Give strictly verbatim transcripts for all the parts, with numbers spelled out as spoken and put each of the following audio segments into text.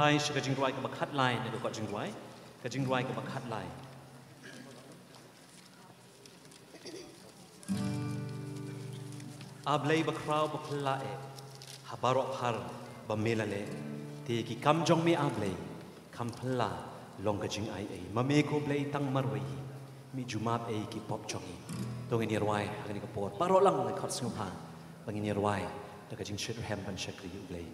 Ai sha ka jingrwai kaba khatlai na ka kot jingrwai. Ka jingrwai kaba khatlai. A Blei bakhraw baphylla eh, ha baroh phar ba me la leh, te ki kam jong me A Blei, kham phylla long ka jingai ei. Ma me ko Blei tang marwei hi, me ju map ei ki pop jong ngi. To ngin ïa rwai ha kane ka por. Baroh lang ngin khot sngewbha ba ngin ïa rwai da ka jingshitrhem ban shakri ïa U Blei.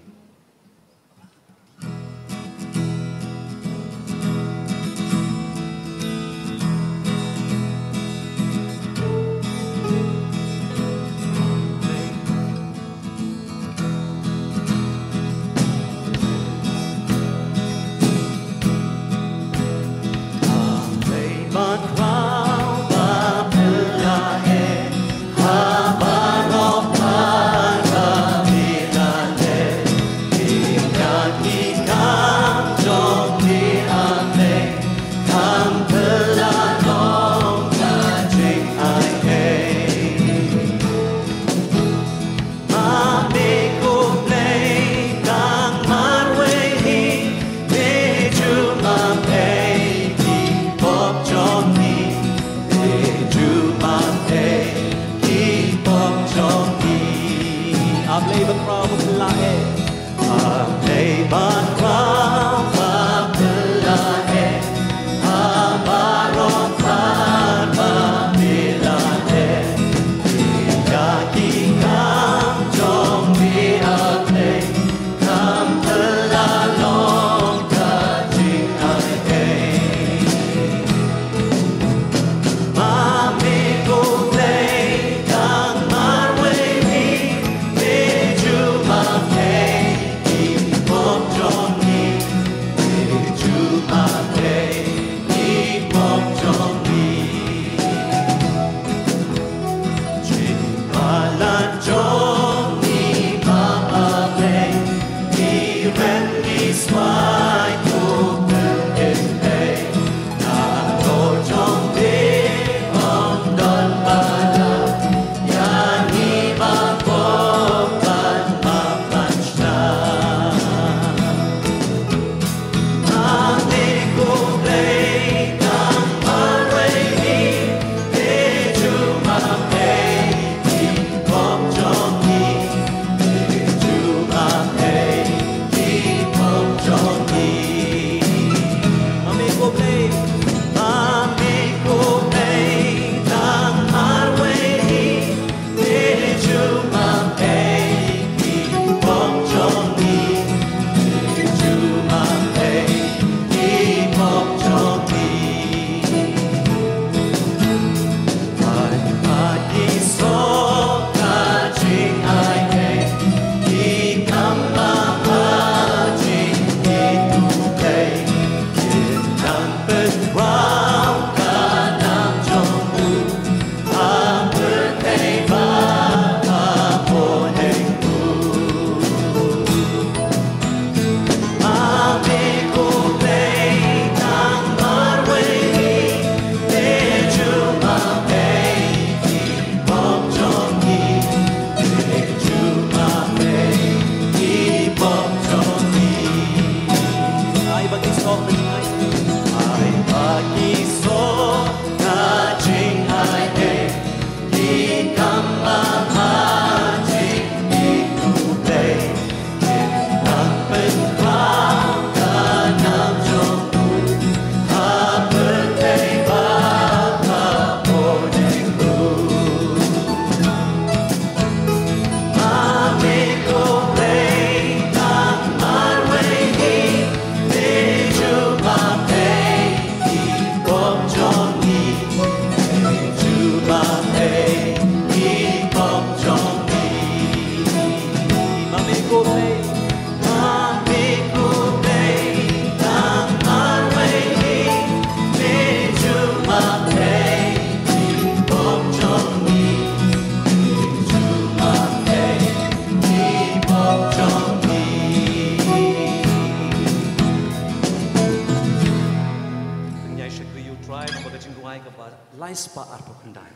Ngi ïa shakri ïa U Trai, namar ka jingrwai kaba lai spah arphew khyndai.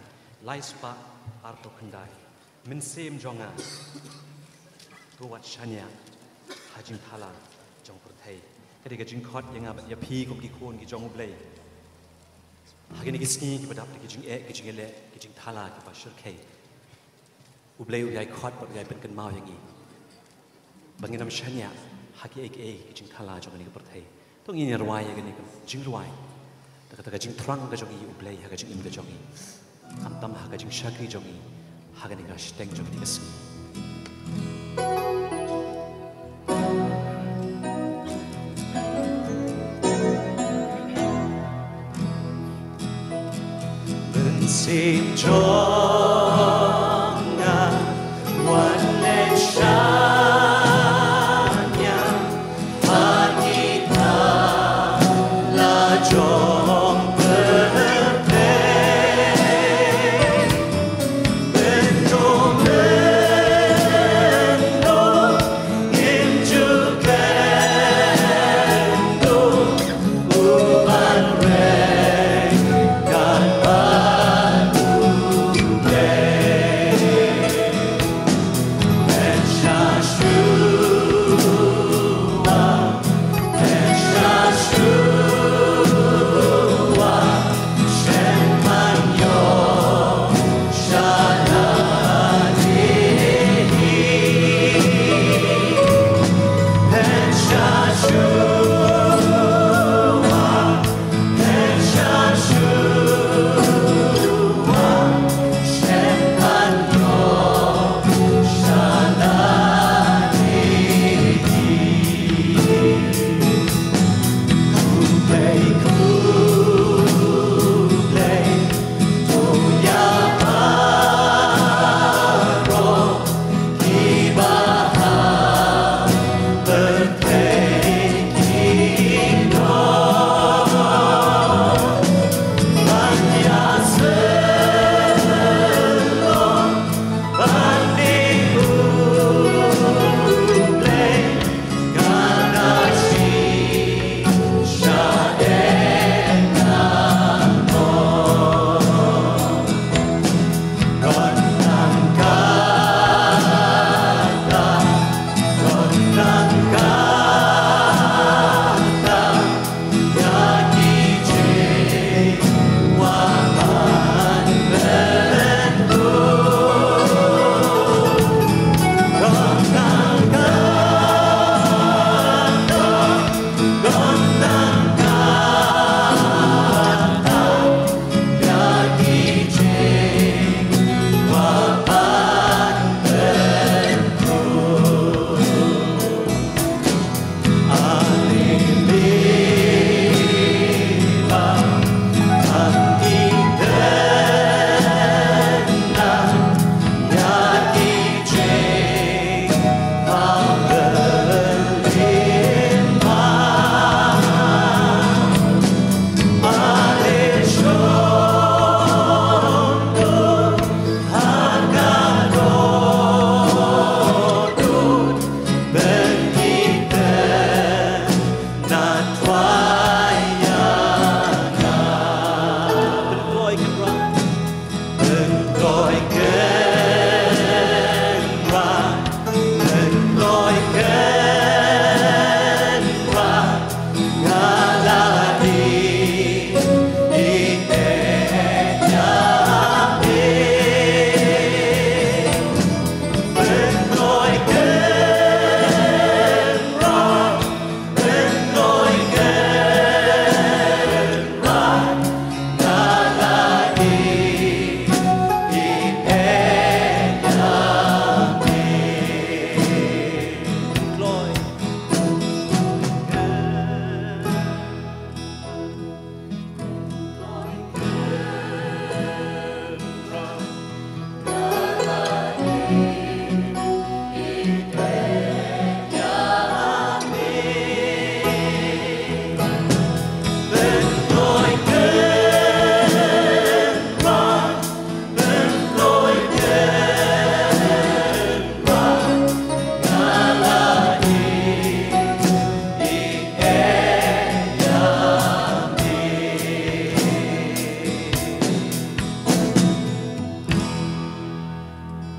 Lai spah arphew khyndai. Mynsiem jong nga, to wat shaniah ha jingthala jong pyrthei. Ka dei ka jingkhot ïa nga bad ïa phi kum ki khun ki jong U Blei. Ha kine ki sngi kiba dap da ki jingeh, ki jingeh, ki jingthala kiba shyrkhei, U Blei u ïai khot bad u ïai pynkynmaw ïa ngi ba ngin ym shaniah ha kiei kiei ki jingthala jong kane ka pyrthei. To ngin ïa rwai ïa kane ka jingrwai da kata ka jingthrang ka jong ngi ïa U Blei ha ka jingim ka jong ngi, khamtam ha ka jingshakri jong ngi ha kane ka shiteng jong kane ka sngi. Mynsiem jong nga wan leit shaniah ha ki thala jong pyrthei.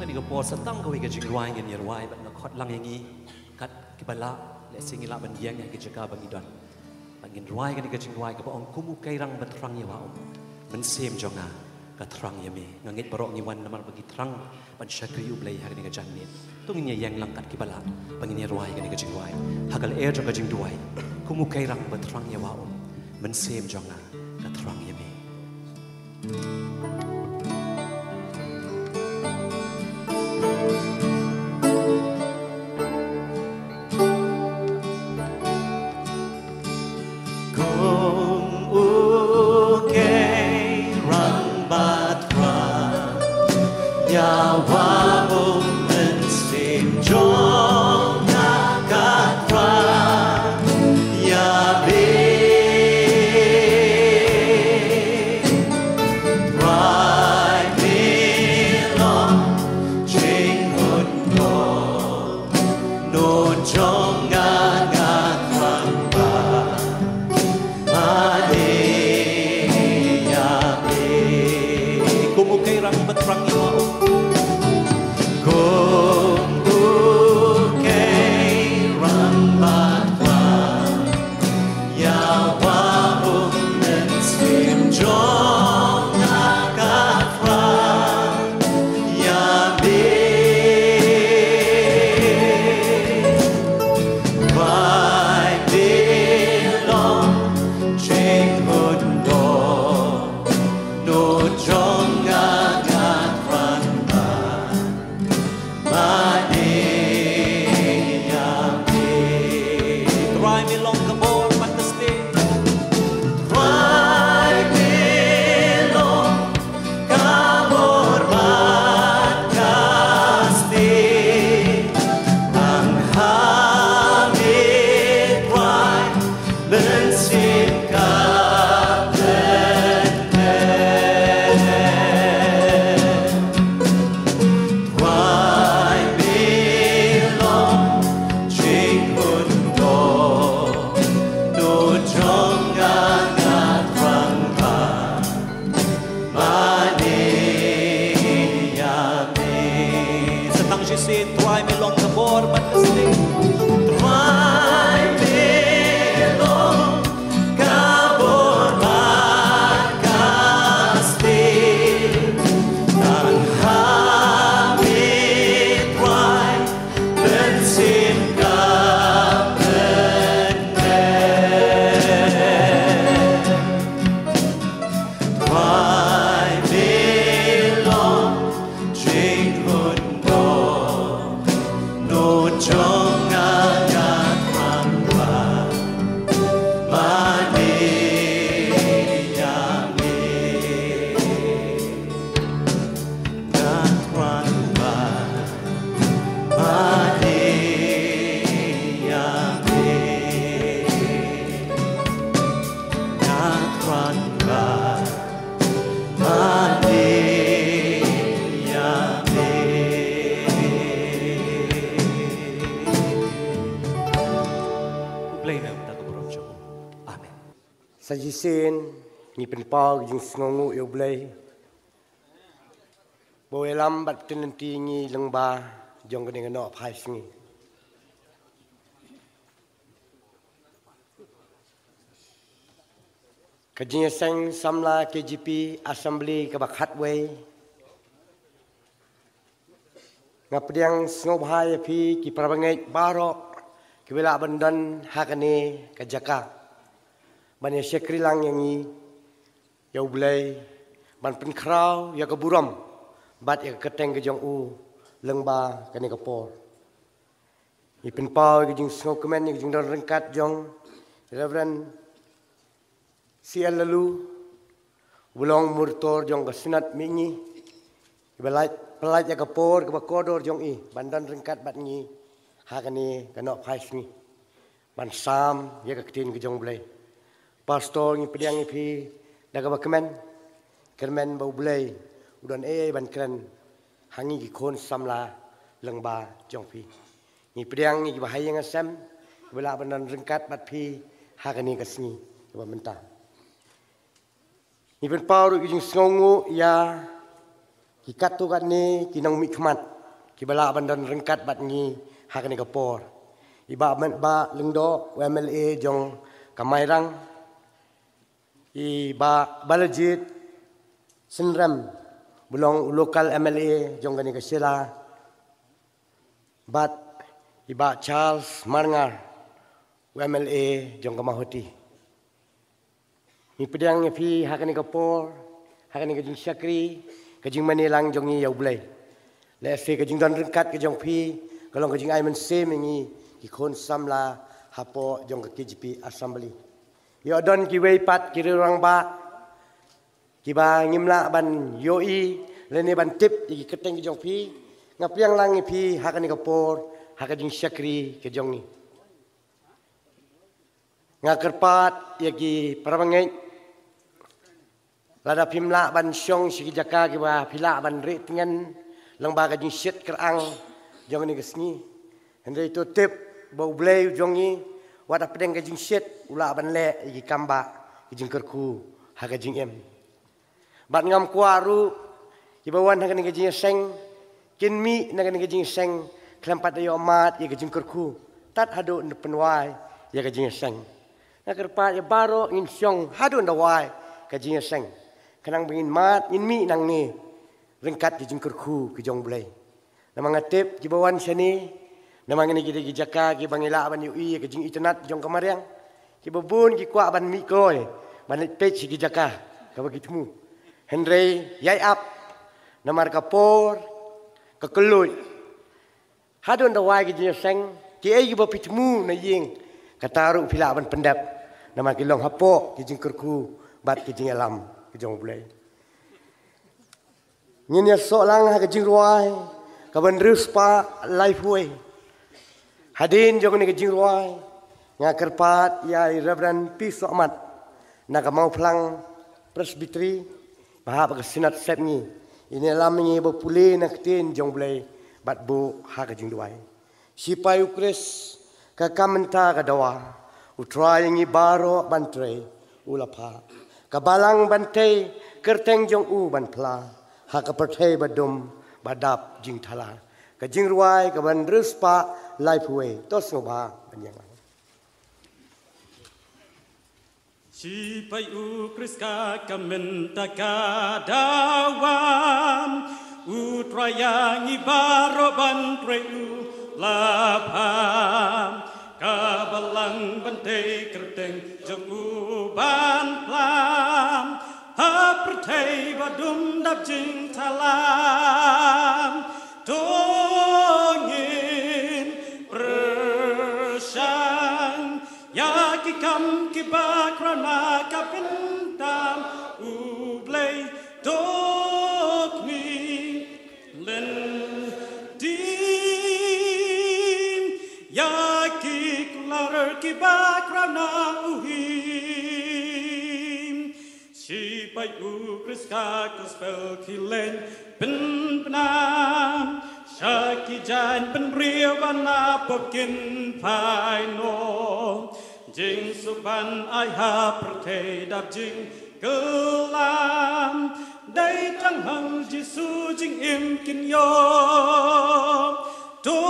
Kane ka por sa tang kawei ka jingrwai ngin ïa rwai bad nga khot lang ïa ngi kat kiba lah Lehse ngi lah ban ïeng ha ki jaka ba ngi don. Ba ngin rwai kane ka jingrwai kaba ong, kum u kairang ba thrang ïa wah um, mynsiem jong nga ka thrang ïa me. Nga ngeit baroh ngi wan namar ba ngi thrang ban shakri U Blei ha kane ka janmiet. To ngin ïa ïeng lang kat kiba lah ba ngin ïa rwai kane ka jingrwai ha ka lyer jong ka jingduwai. Kum u kairang ba thrang ïa wah um, mynsiem jong nga ka thrang ïa me. Kum u kairang ba thrang ïa wah um, mynsiem jong nga ka thrang ïa me. Trai me long jingmut, Nonoh jong nga, nga thrang ban mane ïa me. Kum u kairang ba thrang ïa wah um. Kum u kairang ba thrang ïa wah um, mynsiem jong nga ka thrang ïa me. Trai me long jingmut, Nonoh jong nga, nga thrang ban mane ïa me. Trai me long ka bor bad ka stieh. Trai me long ka bor bad ka stieh. Tang ha me Trai mynsiem ka pyndep. Trai me long jingmut, Nonoh jong nga, nga thrang ban mane ïa me. Sa tang shisien, Trai me long ka bor bad ka stieh. Trai me long ka bor bad ka stieh. Tang ha me Trai mynsiem ka pyndep. Trai me long jingmut, Nonoh jong nga, nga thrang ban mane ïa me. Nga thrang ban mane ïa me. Nga thrang ban mane ïa me. U Blei un ai ïa ka burom jong u. Amen. Sa shisien ngi pynpaw ka jingsngewnguh ïa U Blei ba u ïalam bad pynlynti ïa ngi lyngba jong kane ka nongphai sngi. Ka jingïaseng samla K J P Assembly kaba khatwei. Nga pdiang sngewbha ïa phi ki parabangeit baroh kiba lah ban don ha kane ka jaka ban ïa shakri lang ïa ngi ïa U Blei, ban pynkhraw ïa ka burom bad ïa ka kyrteng ka jong u lyngba kane ka por. Ngi pynpaw ïa ka jingsngewkmen, ïa ka jingdon ryngkat jong Reverend C L Laloo, uba long murtor jong ka Synod mihngi, iba la pyllait ïa ka por kaba kordor jong i ban don ryngkat bad ngi ha kane ka nongphai sngi ban sam ïa ka ktien ka jong U Blei. Pastor, ngi pdiang ïa phi da kaba kmen, kyrmen ba U Blei u don ei ei ban kren ha ngi ki khun samla lyngba jong phi. Ngi pdiang ïa kiba ha ïing ha sem kiba lah ban don ryngkat bad phi ha kane ka sngi kaba mynta. Ngi pynpaw ruh ki jingsngewnguh ïa ki katto katne ki nongmihkhmat kiba lah ban don ryngkat bad ngi ha kane ka por. I Bah Metbah Lyngdoh, u M L A jong ka Mairang, i Bah Balajied Synrem, ba long u local M L A jong kane ka Shella, bad i Bah Charles Marngar, u M L A jong ka Mawhati. Ngi pdiang ïa phi ha kane ka por, ha kane ka jingshakri, ka jingmane lang jong ngi ïa U Blei. Lehse ka jingdon ryngkat ka jong phi ka long ka jingai mynsiem ïa ngi ki khun samla hapoh jong ka K J P Assembly. Ïoh don kiwei pat ki riew rangbah kiba ngim lah ban ïohi lane ban tip ïa ki kyrteng ki jong phi. Nga pdiang lang ïa phi ha kane ka por, ha ka jingshakri ka jong ngi. Nga kyrpad ïa ki para bangeit, lada phim lah ban shong sha ki jaka kiba phi lah ban rieh tngen lyngba ka jingshit kyrang jong kane ka sngi, hynrei to tip ba U Blei u jong ngi, wat hapdeng ka jingshit, u lah ban leh ïa ki kambah, ki jingkyrkhu ha ka jingim. Bad ngam kwah ruh kiba wan ha kane ka jingïaseng kin mih na kane ka jingïaseng khlem pat da ïoh mad ïa ka jingkyrkhu, tad haduh da pynwai ïa ka jingïaseng. Nga kyrpad ïa baroh ngin shong haduh da wai ka jingïaseng, khnang ba ngin mad, ngin mih nangne ryngkat ka jingkyrkhu ka jong U Blei. Namar nga tip kiba wan shane, namar kine ki dei ki jaka kiba ngi lah ban ïohi ïa ka jingitynnad jong ka mariang. Kiba bun ki kwah ban mih kloi ban leit peit sha ki jaka kaba ki thmu, hynrei ïai ap namar ka por, ka kylluid. Haduh da wai ka jingïaseng, kiei kiba phi thmu na ïing, kata ruh phi lah ban pyndep, namar ki long hapoh ki jingkyrkhu bad ki jingïalam ka jong U Blei. Ngin ïasoh lang ha ka jingrwai kaba hynriew spah laiphew wei. Hadien jong kane ka jingrwai, nga kyrpad ïa i Reverend P Sohmat na ka Mawphlang Presbytery, ba hap ha ka Synod Sepngi, in ïalam ïa ngi ba pule na ka ktien jong U Blei bad buh ha ka jingduwai. Shipai U Khrist, ka kam mynta ka dawa, U Trai ïa ngi baroh ban trei u la phah. Ka balang ban tei, kyrteng jong u ban phla ha ka pyrthei ba dum ba dap jingthala. Ka jingrwai kaba hynriew spah laiphew wei. To sngewbha ban ïeng lang. Shipai U Khrist, ka kam mynta ka dawa, U Trai ïa ngi baroh ban trei u la phah. Ka balang ban tei, kyrteng jong u ban phla ha pyrthei ba dum dap jingthala. To ngin pyrshang ïa ki kam kiba khraw na ka bynta U Blei. To ngin lynti ïa ki kular kiba khraw na u Him. Shipai U Khrist, ka gospel khie leit pynbna sha ki jaiñ bynriew ba na pop kin phai noh. Jingsuk ban ai ha pyrthei dap jingkylla, dei tang ha u Jisu jingim kin ïoh. To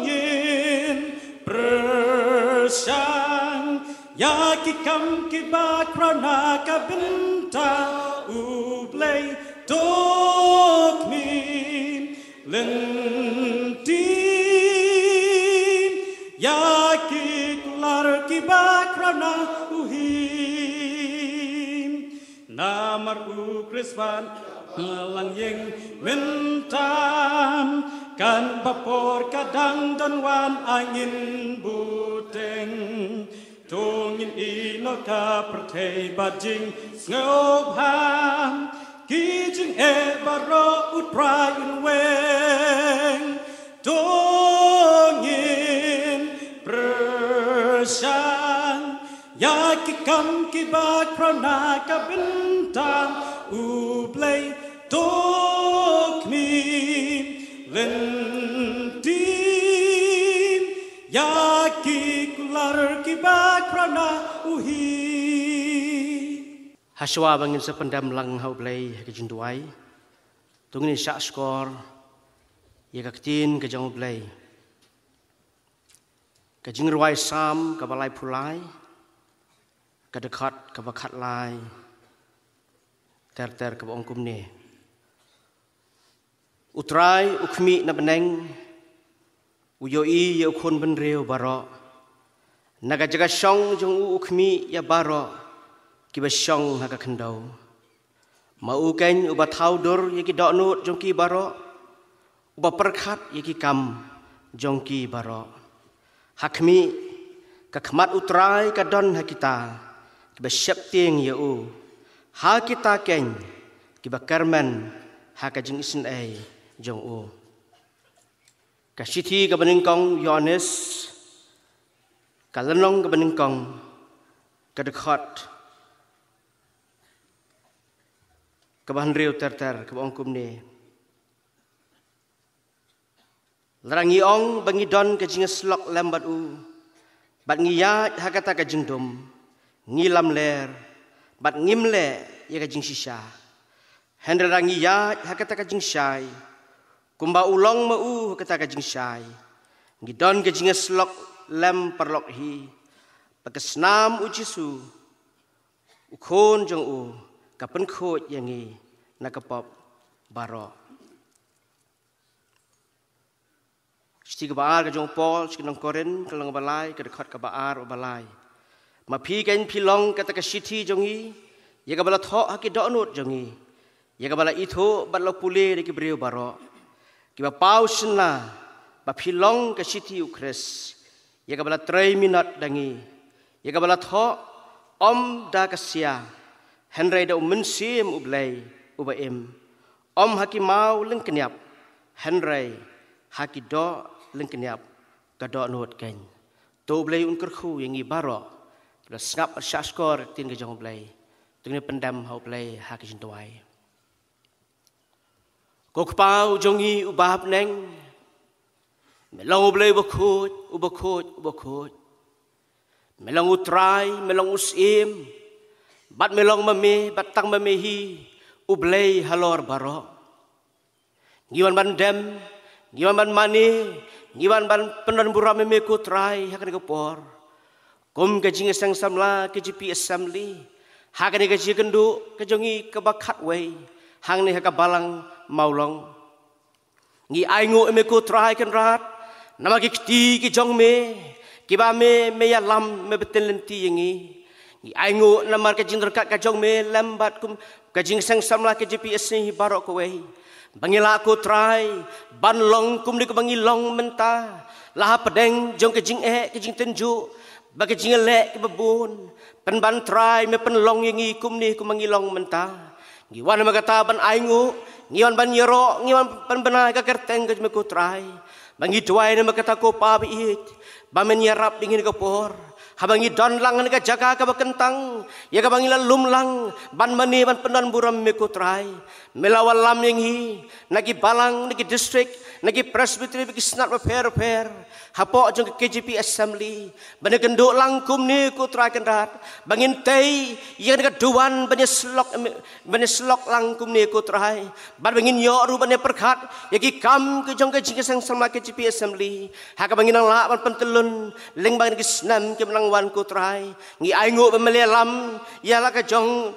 ngin pyrshang ïa ki kam kiba khraw na ka bynta U Blei. To ngin lynti ïa ki kular kiba khraw na u Him. Namar U Khrist ban lang ïing mynta, kan ba por ka dang don wan ha ngin buteng. To ngin ïehnoh ka pyrthei bad jingsngewbha, ki jingeh baroh U Trai un weng. To ngin pyrshang ïa ki kam kiba khraw na ka bynta U Blei. To ngin lynti ïa ki kular kiba khraw na u Him. Hashwa ba ngin sa pyndem lang ha U Blei ha ka jingduwai, to ngin ïa shah shkor ïa ka ktien ka jong U Blei. Ka jingrwai Salm kaba laiphew lai, ka dkhot kaba khatlai ter ter, kaba ong kumne: U Trai u khmih na bneng, u ïohi ïa u khun bynriew baroh. Na ka jaka shong jong u u khmih ïa baroh kiba shong ha ka khyndew. Ma u keiñ uba thaw dur ïa ki dohnud jong ki baroh, uba pyrkhat ïa ki kam jong ki baroh. Ha khmih, ka khmat U Trai ka don ha kita kiba sheptieng ïa u, ha kita keiñ kiba kyrmen ha ka jingisynei jong u. Ka shithi kaba nyngkong Ïoannis, ka lynnong kaba nyngkong, ka dkhot kaba hynriew ter ter, kaba ong kumne: Lada ngi ong ba ngi don ka jingïasyllok lem bad u, bad ngi ïaid ha kata ka jingdum, ngi lamler, bad ngim leh ïa ka jingshisha. Hynrei lada ngi ïaid ha kata ka jingshai, kumba u long ma u ha kata ka jingshai, ngi don ka jingïasyllok lem paralok hi, ba ka snam U Jisu, u Khun jong u, ka pynkhuid ïa ngi na ka pop baroh. Shithi kaba ar ka jong u Paul sha ki nong Korinth, ka lynnong ba lai, ka dkhot kaba ar bad ba lai: Ma phi keiñ phi long kata ka shithi jong ngi, ïa kaba la thoh ha ki dohnud jong ngi, ïa kaba la ithuh bad la pule da ki briew baroh, kiba paw shynna ba phi long ka shithi U Khrist, ïa kaba la trei minot da ngi, ïa kaba la thoh ym da ka sia, hynrei da U Mynsiem U Blei uba im, ym ha ki maw lyngkniap, hynrei ha ki doh lyngkniap ka dohnud keiñ. To U Blei un kyrkhu ïa ngi baroh, la sngap ar shah shkor ktien ka jong U Blei. To ngin pyndem ha U Blei ha ka jingduwai. Ko Kpa u jong ngi uba ha bneng, me long U Blei uba khuid, uba khuid, uba khuid. Me long U Trai, me long U Syiem, bad me long ma me, bad tang ma me hi U Blei halor baroh. Ngi wan ban dem, ngi wan ban mane, ngi wan ban pyndonburom ïa me ko Trai ha kane ka por, kum ka jingïaseng samla K J P Assembly, ha kane ka jingïakynduh ka jong ngi kaba khatwei hangne ha ka balang Mawlong. Ngi ainguh ïa me ko Trai Kynrad namar ki kti ki jong me, kiba me, me ïalam, me bteng lynti ïa ngi. Ngi ainguh namar ka jingryngkat ka jong me lem bad kum ka jingïaseng samla K J P Assembly baroh kawei, ba ngi lah ko Trai ban long kumne kumba ngi long mynta, la hapdeng jong ka jingeh, ka jingtynjuh, bad ka jingïaleh kiba bun. Pynban Trai me pynlong ïa ngi kumne kumba ngi long mynta. Ngi wan namar kata ban ainguh, ngi wan ban ïaroh, ngi wan ban bna ïa ka kyrteng ka jong me ko Trai. Ba ngi duwai namar kata ko Pa ba ïeit, ba men ïarap ïa ngi ha kane ka por, haba ngi don lang ha kane ka jaka kaba kyntang, ïa kaba ngi la lum lang ban mane ban pyndonburom ïa me ko Trai. Me la wallam ïa ngi na ki balang, na ki district, na ki presbytery, na ki synod bapher bapher hapoh jong ka K J P Assembly, ban ïakynduh lang kumne ko Trai Kynrad, ba ngin tei ïa kane ka duwan ban ïasyllok, ban ïasyllok lang kumne ko Trai, bad ba ngin ïoh ruh ban ïapyrkhat ïa ki kam ki jong ka jingïaseng samla K J P Assembly, ha kaba ngin nang lah ban pyntyllun lyngba kine ki snem kiban nang wan ko Trai. Ngi ainguh ba me la ïalam ïa la ka jong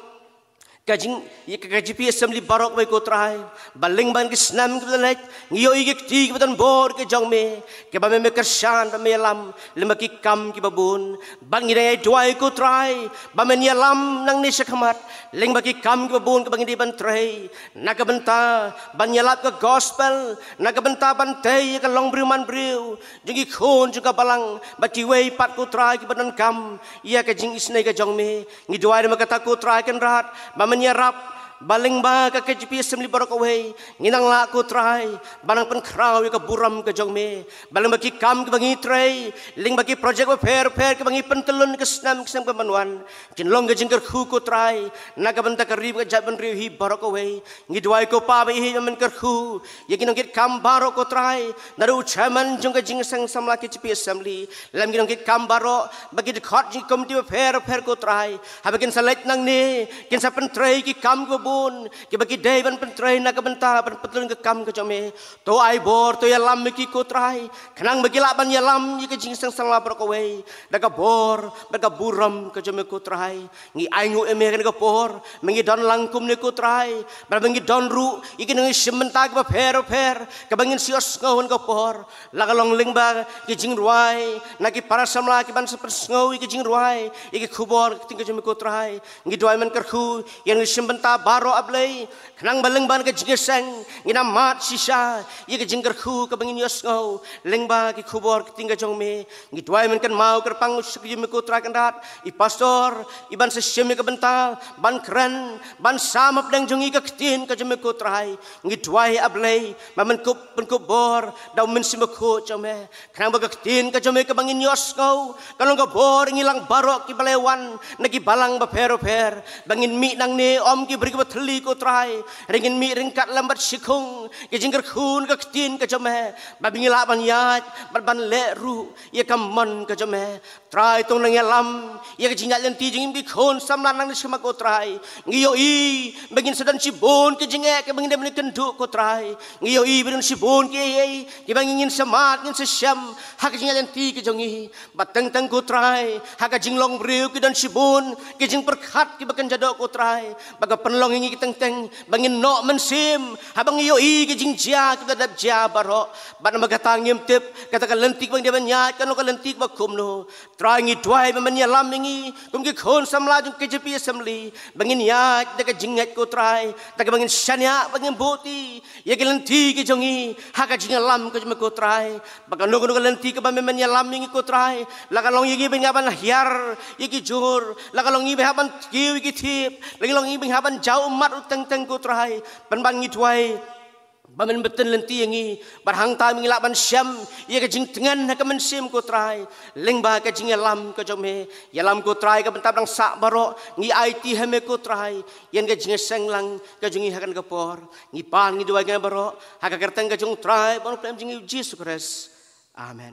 ka jing, ïa ka K J P Assembly baroh kawei ko Trai, ba lyngba kine ki snem kiba la leit, ngi ïohi ïa ki kti kiba donbor ki jong me, kiba me, me kyrshan, ba me ïalam lyngba ki kam kiba bun. Bad ngi dang ïai duwai ko Trai, ba men ïalam nangne shakhmat lyngba ki kam kiba bun kiba ngi dei ban trei, na ka bynta ban ïalap ka gospel, na ka bynta ban tei ïa ka longbriew manbriew jong ki khun jong ka balang, bad kiwei pat ko Trai kiba donkam ïa ka jingisynei ka jong me. Ngi duwai namar kata ko Trai Kynrad, ba men ïarap, ba lyngba ka K J P Assembly baroh kawei, ngin nang lah ko Trai ban nang pynkhraw ïa ka burom ka jong me, ba lyngba ki kam kiba ngi trei, lyngba ki project bapher bapher kiba ngi pyntyllun ka snem, ka snem kaban wan, kin long ka jingkyrkhu ko Trai na ka bynta ka ri bad ka jaitbynriew hi baroh kawei. Ngi duwai ko Pa ba ïeit, ba men kyrkhu ïa ki nongkitkam baroh ko Trai, naduh u chairman jong ka jingïaseng samla K J P Assembly, lem ki nongkitkam baroh, bad ki dkhot jong ki komiti bapher bapher ko Trai, haba kin sa leit nangne, kin sa pyntrei ki kam kiba bun kiba ki dei ban pyntrei na ka bynta ban pynlong ka kam ka jong me. To ai bor, to ïalam ïa ki ko Trai, khnang ba ki lah ban ïalam ïa ka jingseng samla baroh kawei da ka bor bad ka burom ka jong me ko Trai. Ngi ainguh ïa me ha kane ka por, ba ngi don lang kumne ko Trai, bad ba ngi don ruh ïa ki nongshim bynta kiba pher pher, kaba ngin sa ïohsngew ha kane ka por. La ka long lyngba ki jingrwai na ki para samla kiban sa pynsngew ïa ki jingrwai, ïa ki khubor ka ktien ka jong me ko Trai. Ngi duwai men kyrkhu ïa ki nongshim bynta baroh, A Blei, khnang ba lyngba ka jingïaseng ngin ym mad shisha ïa ka jingkyrkhu kaba ngin ïohsngew lyngba ki khubor ka ktien ka jong me. Ngi duwai men kynmaw kyrpang u Shakri me ko Trai Kynrad, i pastor, iban sa shim ïa ka bynta ban kren, ban sam hapdeng jong ngi ka ktien ka jong me ko Trai. Ngi duwai, A Blei, ba men kup, men kup bor da u Mynsiem Bakhuid jong me, khnang ba ka ktien ka jong me kaba ngin ïohsngew kan long ka bor ïa ngi lang baroh kiba la wan na ki balang bapher bapher, ba ngin mih nangne ym ki briew kiba thylli ko Trai, hynrei ngin mih ryngkat lem bad shikhung ki jingkyrkhu na ka ktien ka jong me, ba ngin lah ban ïaid bad ban leh ruh ïa ka mon ka jong me. Trai, to nang ïalam ïa ka jingïaid lynti jong ngi ki khun samla nangne shakhmat ko Trai. Ngi ïohi ba ngin sa don shibun ki jingeh kiba ngin dei ban ïakynduh ko Trai. Ngi ïohi ba don shibun kiei kiba ngin sa mad, ngin sa shem ha ka jingïaid lynti ka jong ngi. Bad teng teng ko Trai, ha ka jinglong briew ki don shibun ki jingpyrkhat kiba kynja doh ko Trai, ba ka pynlong ïa ngi ki teng teng ba ngin noh mynsiem haba ngi ïohi ki jingjia kiba dep jia baroh. Bad namar kata ngim tip kata ka lynti kaba ngi dei ban ïaid kan long ka lynti kaba kumno. Trai, ngi duwai ba men ïalam ïa ngi kum ki khun samla jong ka K J P Assembly, ba ngin ïaid da ka jingngeit ko Trai, da kaba ngin shaniah, ba ngin buhti ïa ki lynti ki jong ngi ha ka jingïalam ka jong me ko Trai. Ba kano kano ka lynti kaba me men ïalam ïa ngi ko Trai, la ka long ïa ngi ba ngin hap ban hiar ïa ki jhur, la ka long ïa ngi ba ngin hap ban kiew ïa ki thiep, la ka long ïa ngi ba ngin hap ban jaw ummat ruh teng teng ko Trai, pynban ngi duwai ba men bteng lynti ïa ngi, bad hangta ba ngin lah ban shem ïa ka jingtngen ha ka mynsiem ko Trai, lyngba ka jingïalam ka jong me. Ïalam ko Trai ka bynta ba dang sah baroh, ngi aiti ha me ko Trai ïa ka jingïaseng lang ka jong ngi ha kane ka por. Ngi pan ngi duwai ïa ngi baroh ha ka kyrteng ka jong u Trai bad u Nongpynim jong ngi u Jisu Khrist. Amen.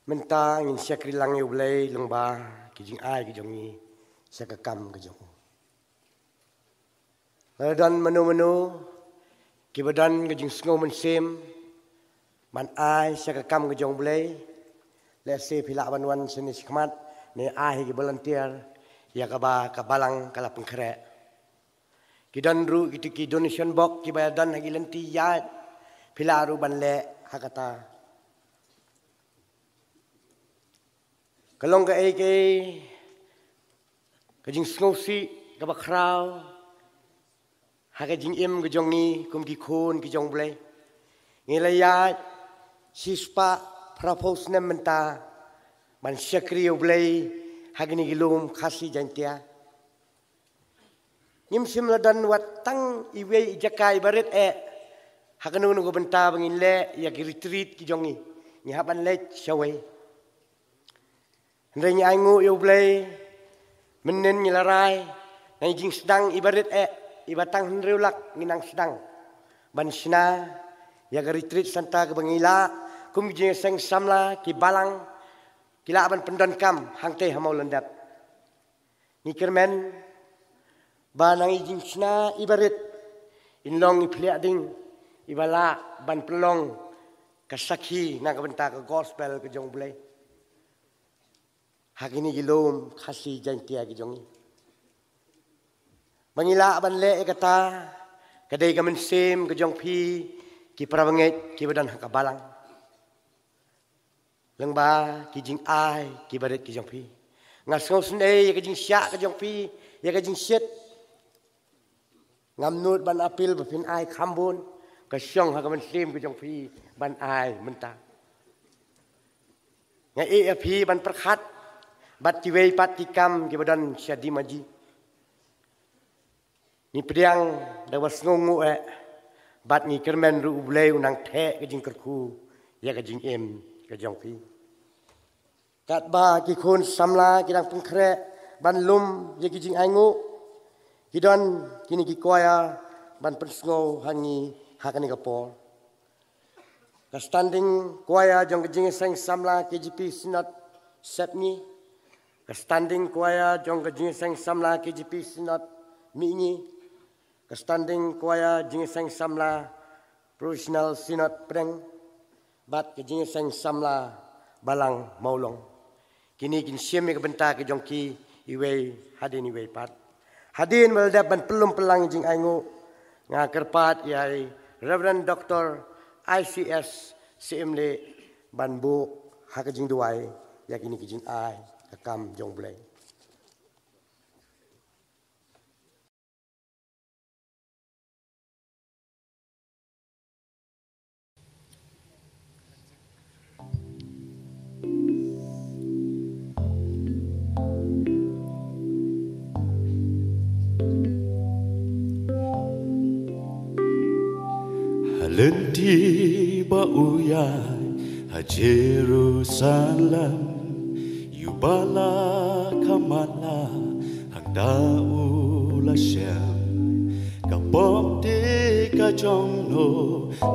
Mynta ngin shakri lang ïa u Blei lyngba ki jingai ki jong ngi sha ka kam ka jong u. Lada don mano mano kiba don ka jingsngew mynsiem ban ai sha ka kam ka jong u Blei, lehse phi lah ban wan shane shakhmat ne ai ha ki volunteer ïa kaba ka balang ka la pynkhreh. Ki don ruh kito ki donation box kiba don ha ki lynti ïaid, phi lah ruh ban leh ha kata. Ka long kaei kaei ka jingsngewsih kaba khraw ha ka jingim ka jong ngi kum ki khun ki jong u Blei. Ngi la ïaid shispah phraphew snem mynta ban shakri ïa u Blei ha kine ki lum Khasi Jaiñtia. Ngim shym la don wat tang iwei i jaka iba rit eh ha kano kano ka bynta ba ngin leh ïa ki retreat ki jong ngi. Ngi hap ban leit shawei. Hynrei ngi ainguh ïa u Blei, mynnin ngi la rai na i jingsdang iba rit eh iba tang hynriew lak ngi nang sdang ban shna ïa ka retreat centre kaba ngi lah kum ki jingïaseng samla ki balang ki lah ban pyndonkam hangtei ha Mawlyndep. Ngi kyrmen ba nang i jingshna iba rit in long i phliah ding iba lah ban pynlong ka sakhi na ka bynta ka gospel ka jong u Blei ha kine ki lum Khasi Jaiñtia ki jong ngi. Ba ngi lah ban leh ïa kata ka dei ka mynsiem ka jong phi ki para bangeit kiba don ha ka balang. Lyngba ki jingai kiba rit ki jong phi, nga sngewsynei ïa ka jingshah ka jong phi ïa ka jingshit. Ngam nud ban appeal ba phin ai kham bun, ka shong ha ka mynsiem ka jong phi ban ai mynta. Nga ïeh ïa phi ban pyrkhat bad kiwei pat ki kam kiba don sha Dimaji. Ngi pdiang da ba sngewnguh eh bad ngi kyrmen ruh u Blei u nang theh ka jingkyrkhu ïa ka jingim ka jong phi. Katba ki khun samla ki dang pynkhreh ban lum ïa ki jingainguh, ki don kine ki choir ban pynsngew ha ngi ha kane ka por. Ka Standing Choir jong ka Jingïaseng Samla K J P Synod Sepngi. Ka Standing Choir jong ka Jingïaseng Samla K J P Synod Mihngi. Ka Standing Choir Jingïaseng Samla Professional Synod Pdeng. Bad ka Jingïaseng Samla Balang Mawlong. Kine kin shim ïa ka bynta ka jong ki iwei hadien iwei pat. Hadien ba la dep ban pynlong pynlang jingainguh, nga kyrpad ïa i Reverend Doctor I C S Syiemlieh ban buh ha ka jingduwai ïa kine ki jingai ka kam jong U Blei. Ha lynti ba u ïaid ha Jerusalem, ïa u Bala ka mala hangta u la shem. Ka pop te ka jong no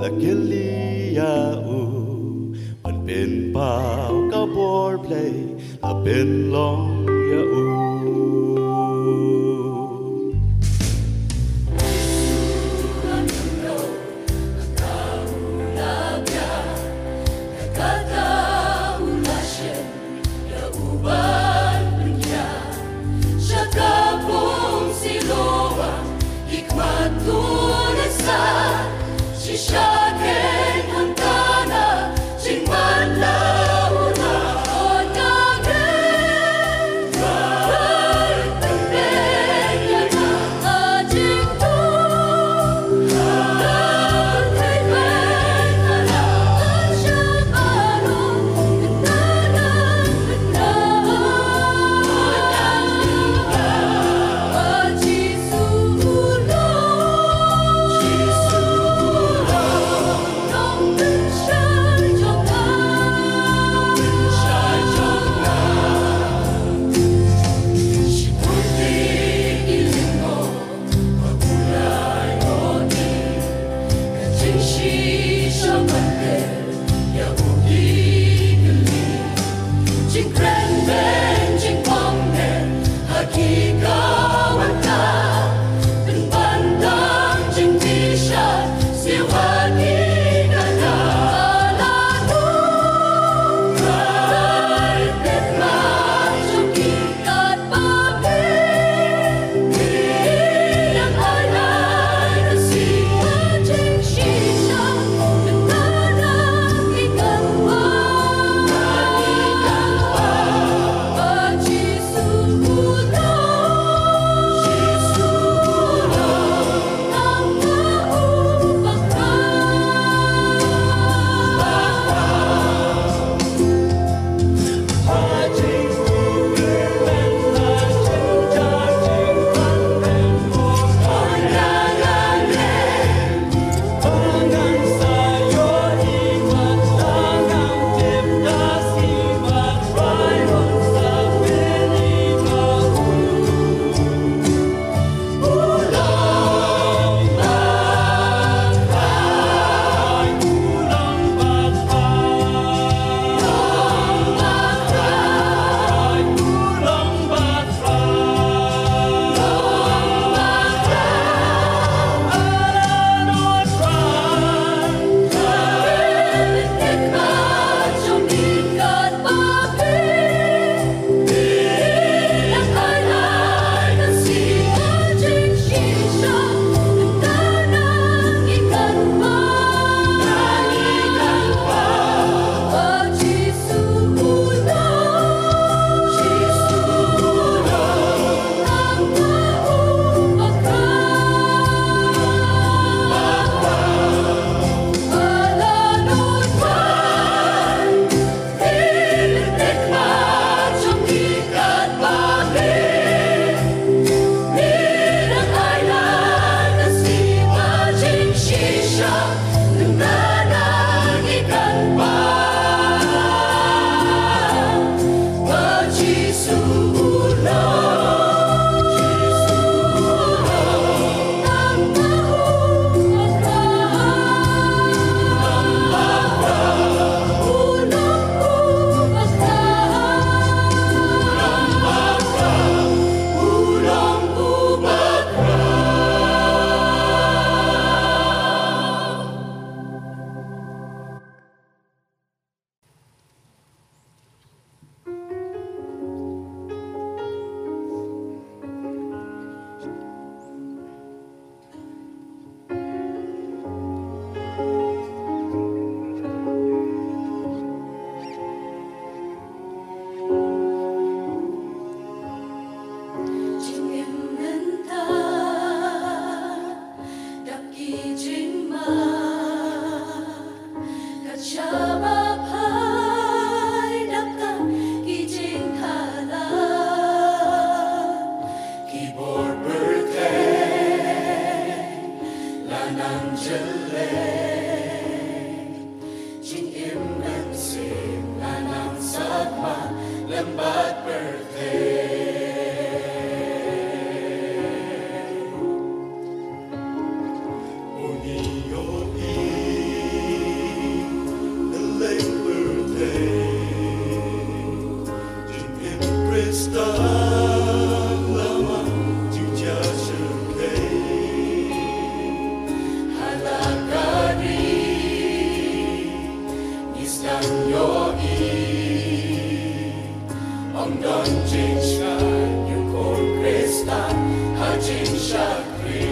la kylli ïa u, ban pynpaw ka bor Blei la pynlong ïa u. Jingim mynta dap ki jingma, ka jaba phai dap tang ki jingthala, ki bor pyrthei la nang jyllei. Jingim mynsiem la nang sakma lem bad pyrthei. Une ïohi, kylleng pyrthei. Jingim Khristan la man jingjia shyrkhei. Ha la ka ri ngi sdang ïohi, ym don jingshai, ïukhun Khristan ha jingshakri.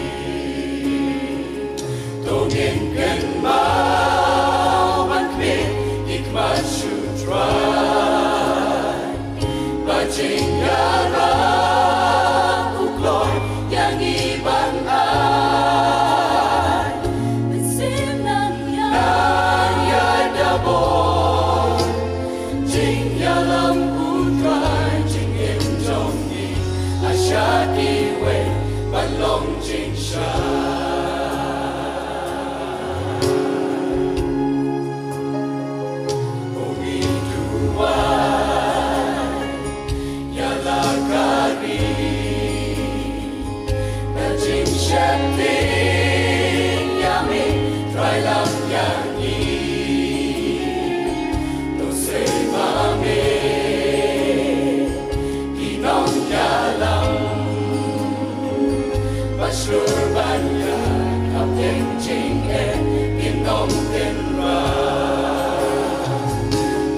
To ngin kynmaw ban khmih ki khmat sha U Trai, ba jingïarap u kloi ïa ngi ban ai. Mynsiem nang ïai, nang ïai da bor. Jingïalam U Trai, jingim jong ngi ha sha kiwei ban long jingshai. Ko ngi duwai ïa la ka ri, ka jingsheptieng ïa me, Trai lam ïa ngi. To sei ma me ki nongïalam ba shlur ban ïaid hapdeng jingeh ki nongkynrad.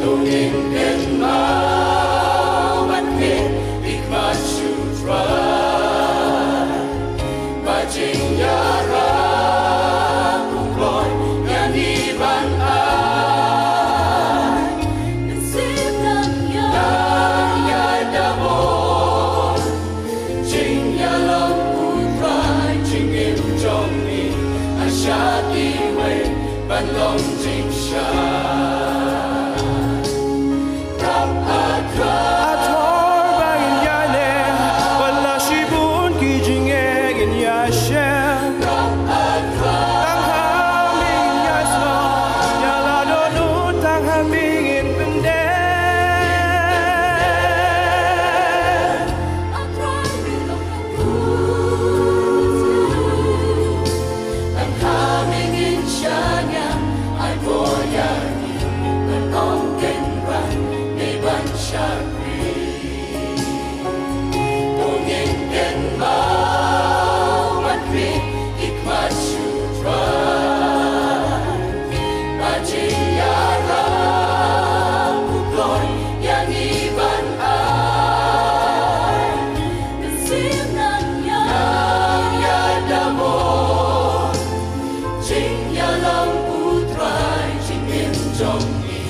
To ngin kynmaw ban khmih ki khmat sha U Trai, ba jingïarap u kloi ïa ngi ban ai. Mynsiem nang ïai, nang ïai da bor. Jingïalam U Trai, jingim jong ngi ha sha kiwei ban long jingshai. Rap, A Trai. A Trai, ba ngin ïaineh, wat la shibun ki jingeh ngin ïashem. Rap, A Trai. Tang ha me ngin ïasnoh, ïa la dohnud tang ha me ngin pyndem. Ba jingïarap u kloi ïa ngi ban ai. Mynsiem nang ïai, nang ïai da bor. Jingïalam U Trai, jingim jong ngi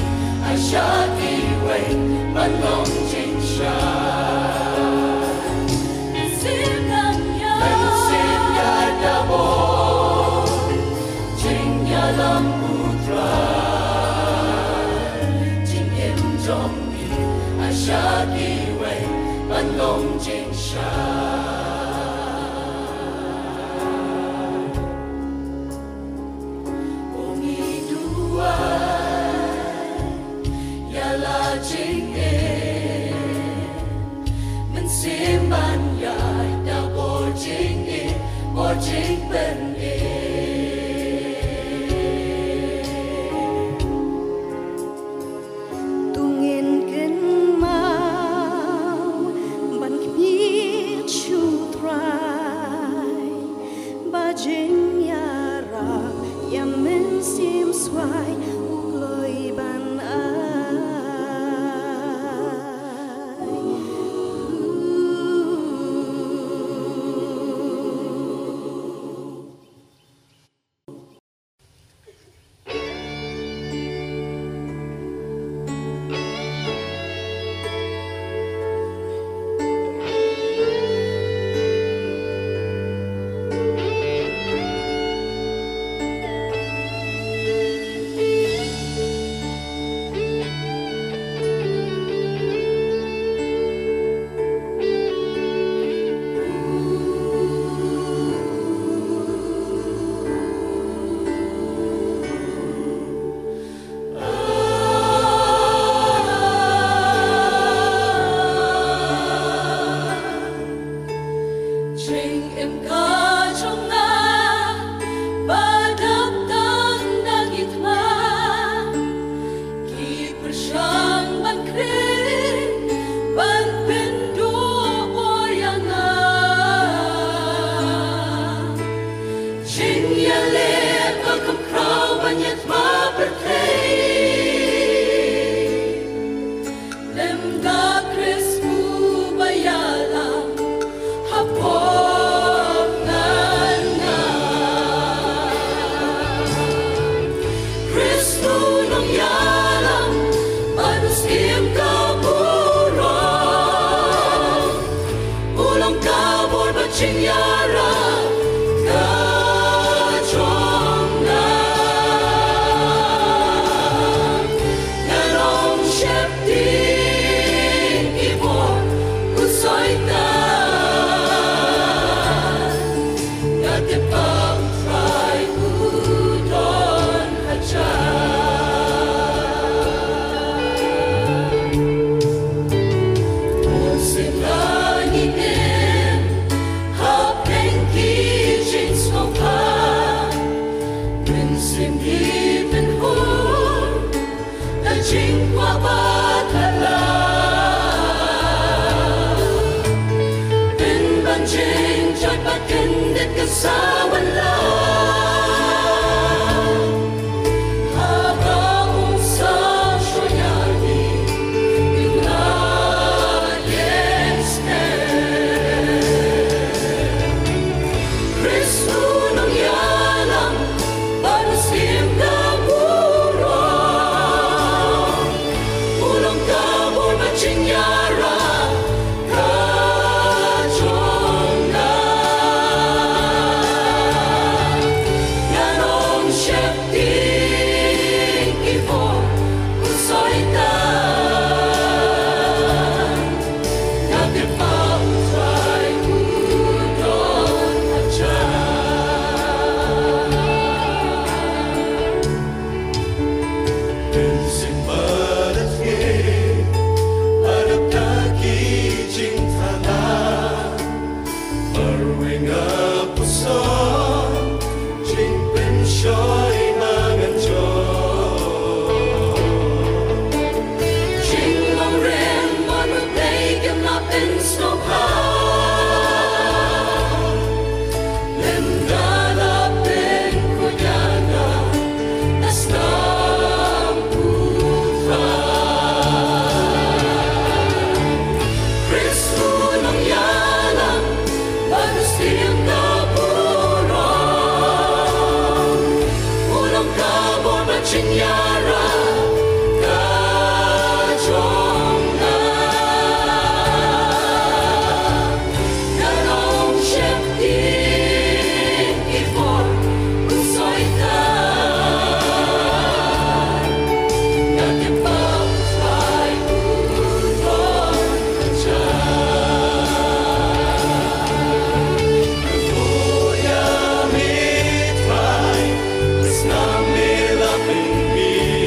ha sha kiwei ban long jingshai. Mynsiem nang ïai, mynsiem ïai da bor. Jingïalam U Trai, jingim jong ngi ha sha kiwei ban long jingshai. Ko ngi duwai ïa la jingim, mynsiem ban ïaid da bor jingim, bor jingpynim. To ngin kynmaw ban khmih sha U Trai, ba jingïarap ïa mynsiem swai u kloi ban ai. Jingim ka jong nga ba dap tang da ki thma, ki pyrshang ban khring ban pynduh bor ïa nga. Jingïaleh ba kham khraw ban ïa thma pyrthei. Lem da Khrist uba ïalam hapoh ngan nga. Khrist u nongïalam bad u Syiem ka burom. U long ka bor bad jingïarap ka jong nga. Ngan ym sheptieng ki bor u Soitan. Nga tip ba u Trai u don hajan. Mynsiem la ngi im hapdeng ki jingsngewbha. Mynsiem ngi pynhun da jingkwah ba thala. Pynban jingjot bad kyndit kan sa wan lang. Haba u sah shuh ïa ngi, u la ïeng stem. Khrist u nongïalam bad u Syiem ka burom. U long ka bor bad jingïarap ka jong nga. Ngan ym sheptieng ki bor u Soitan. Nga tip ba u Trai u don hajan. Mynsiem ba la thied, ba la dap ki jingthala. Marwei nga puson, jingpynshoi ma ngan jot. Jinglong rim bad u Blei kim lah pynsngewbha. Lymda la pynkhuid ïa nga na snem u Trai. Khrist u nongïalam bad u Syiem ka burom. U long ka bor bad jingïarap ka jong nga. Ngan ym sheptieng ki bor u Soitan. Nga tip ba u Trai u don hajan. Haleluya, me Trai, snam me la pynmih.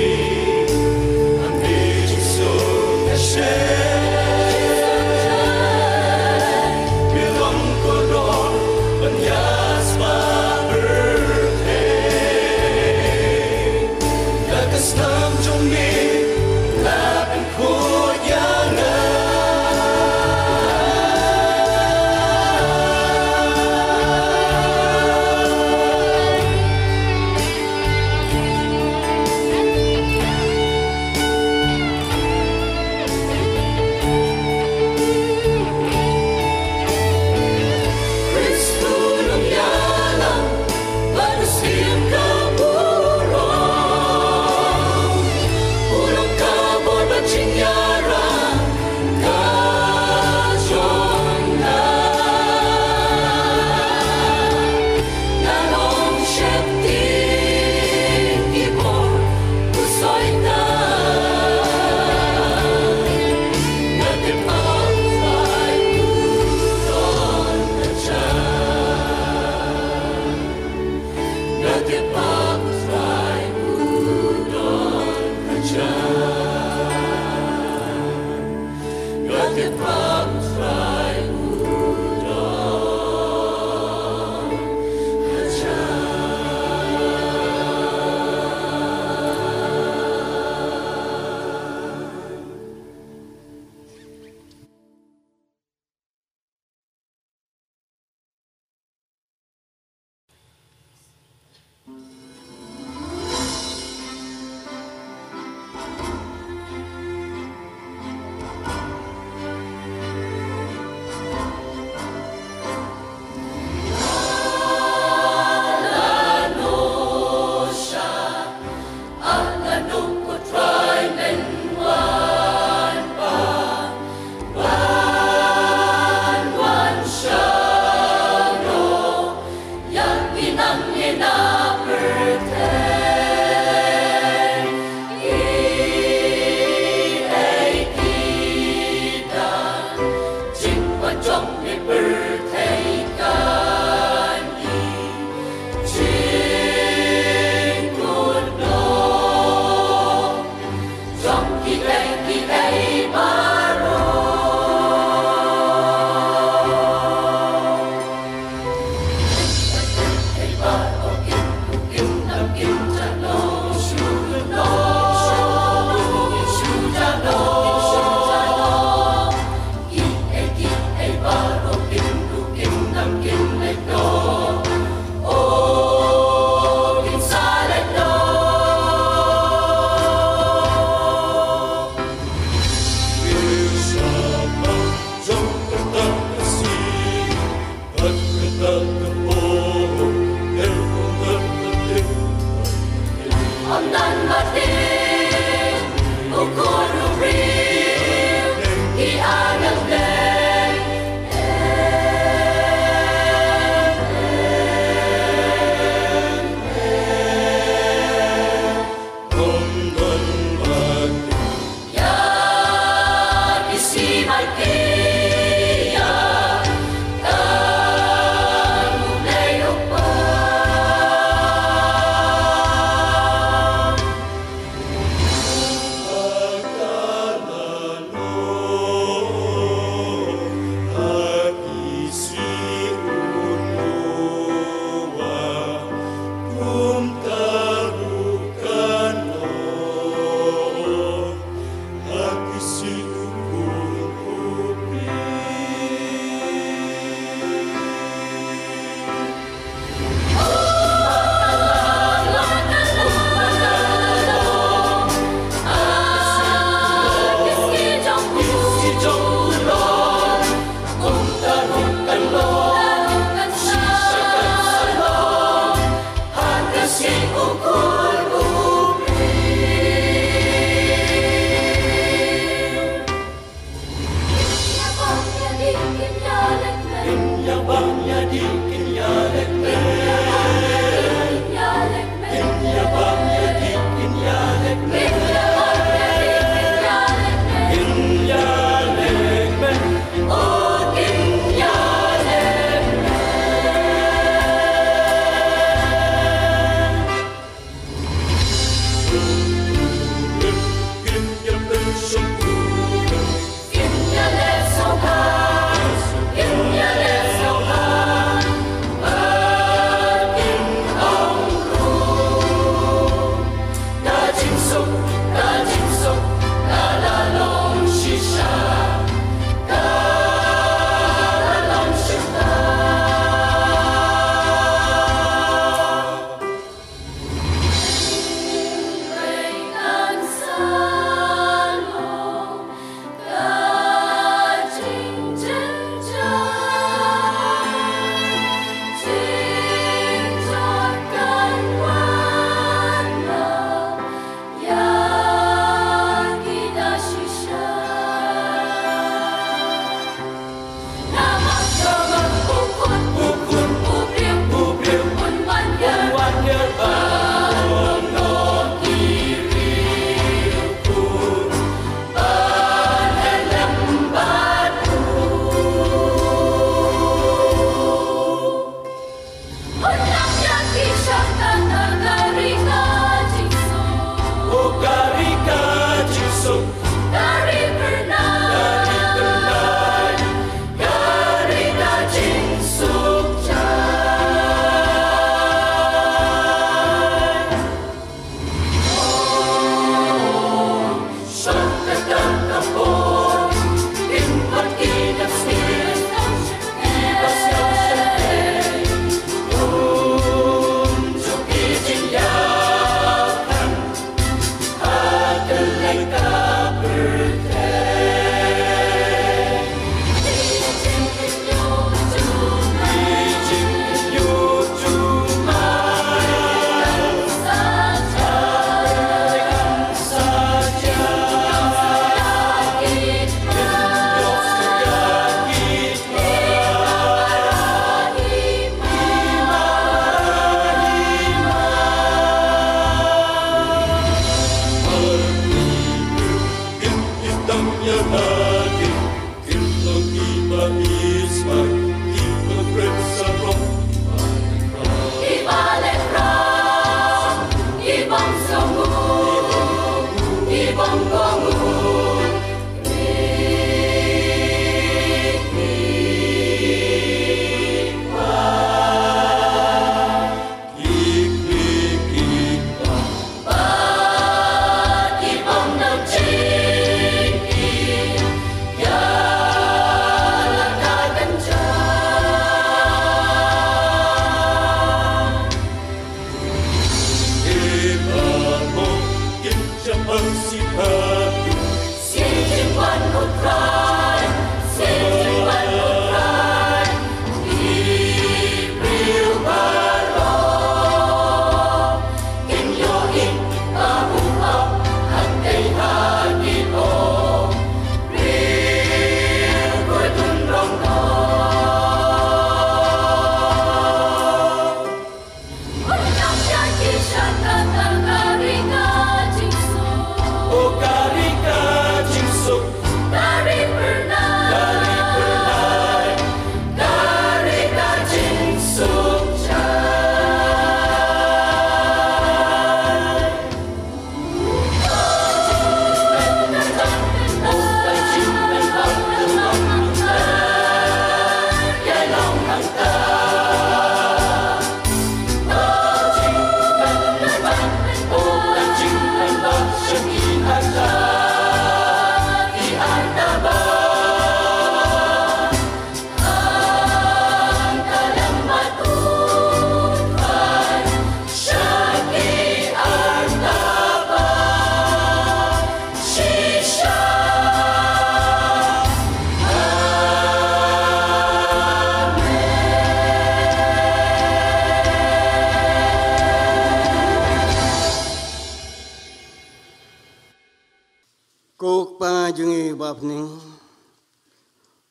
Ning,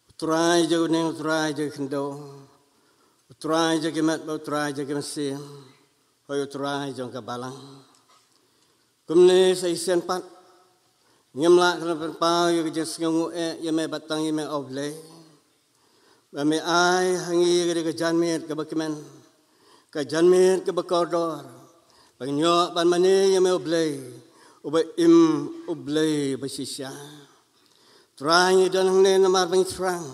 U Trai jong ka ning, U Trai jong ka khyndew, U Trai jong ki met bad U Trai jong ka mynsiem, hooid U Trai jong ka balang. Kumne sa shisien pat ngim lah ban pynpaw ïa ka jingsngewnguh eh ïa me bad tang ïa me, O Blei, ba me ai ha ngi ïa ka janmiet kaba kmen, ka janmiet kaba kordor, ba ngin ïoh ban mane ïa me, O Blei uba im, U Blei ba shisha. Trai, ngi don hangne namar ba ngi thrang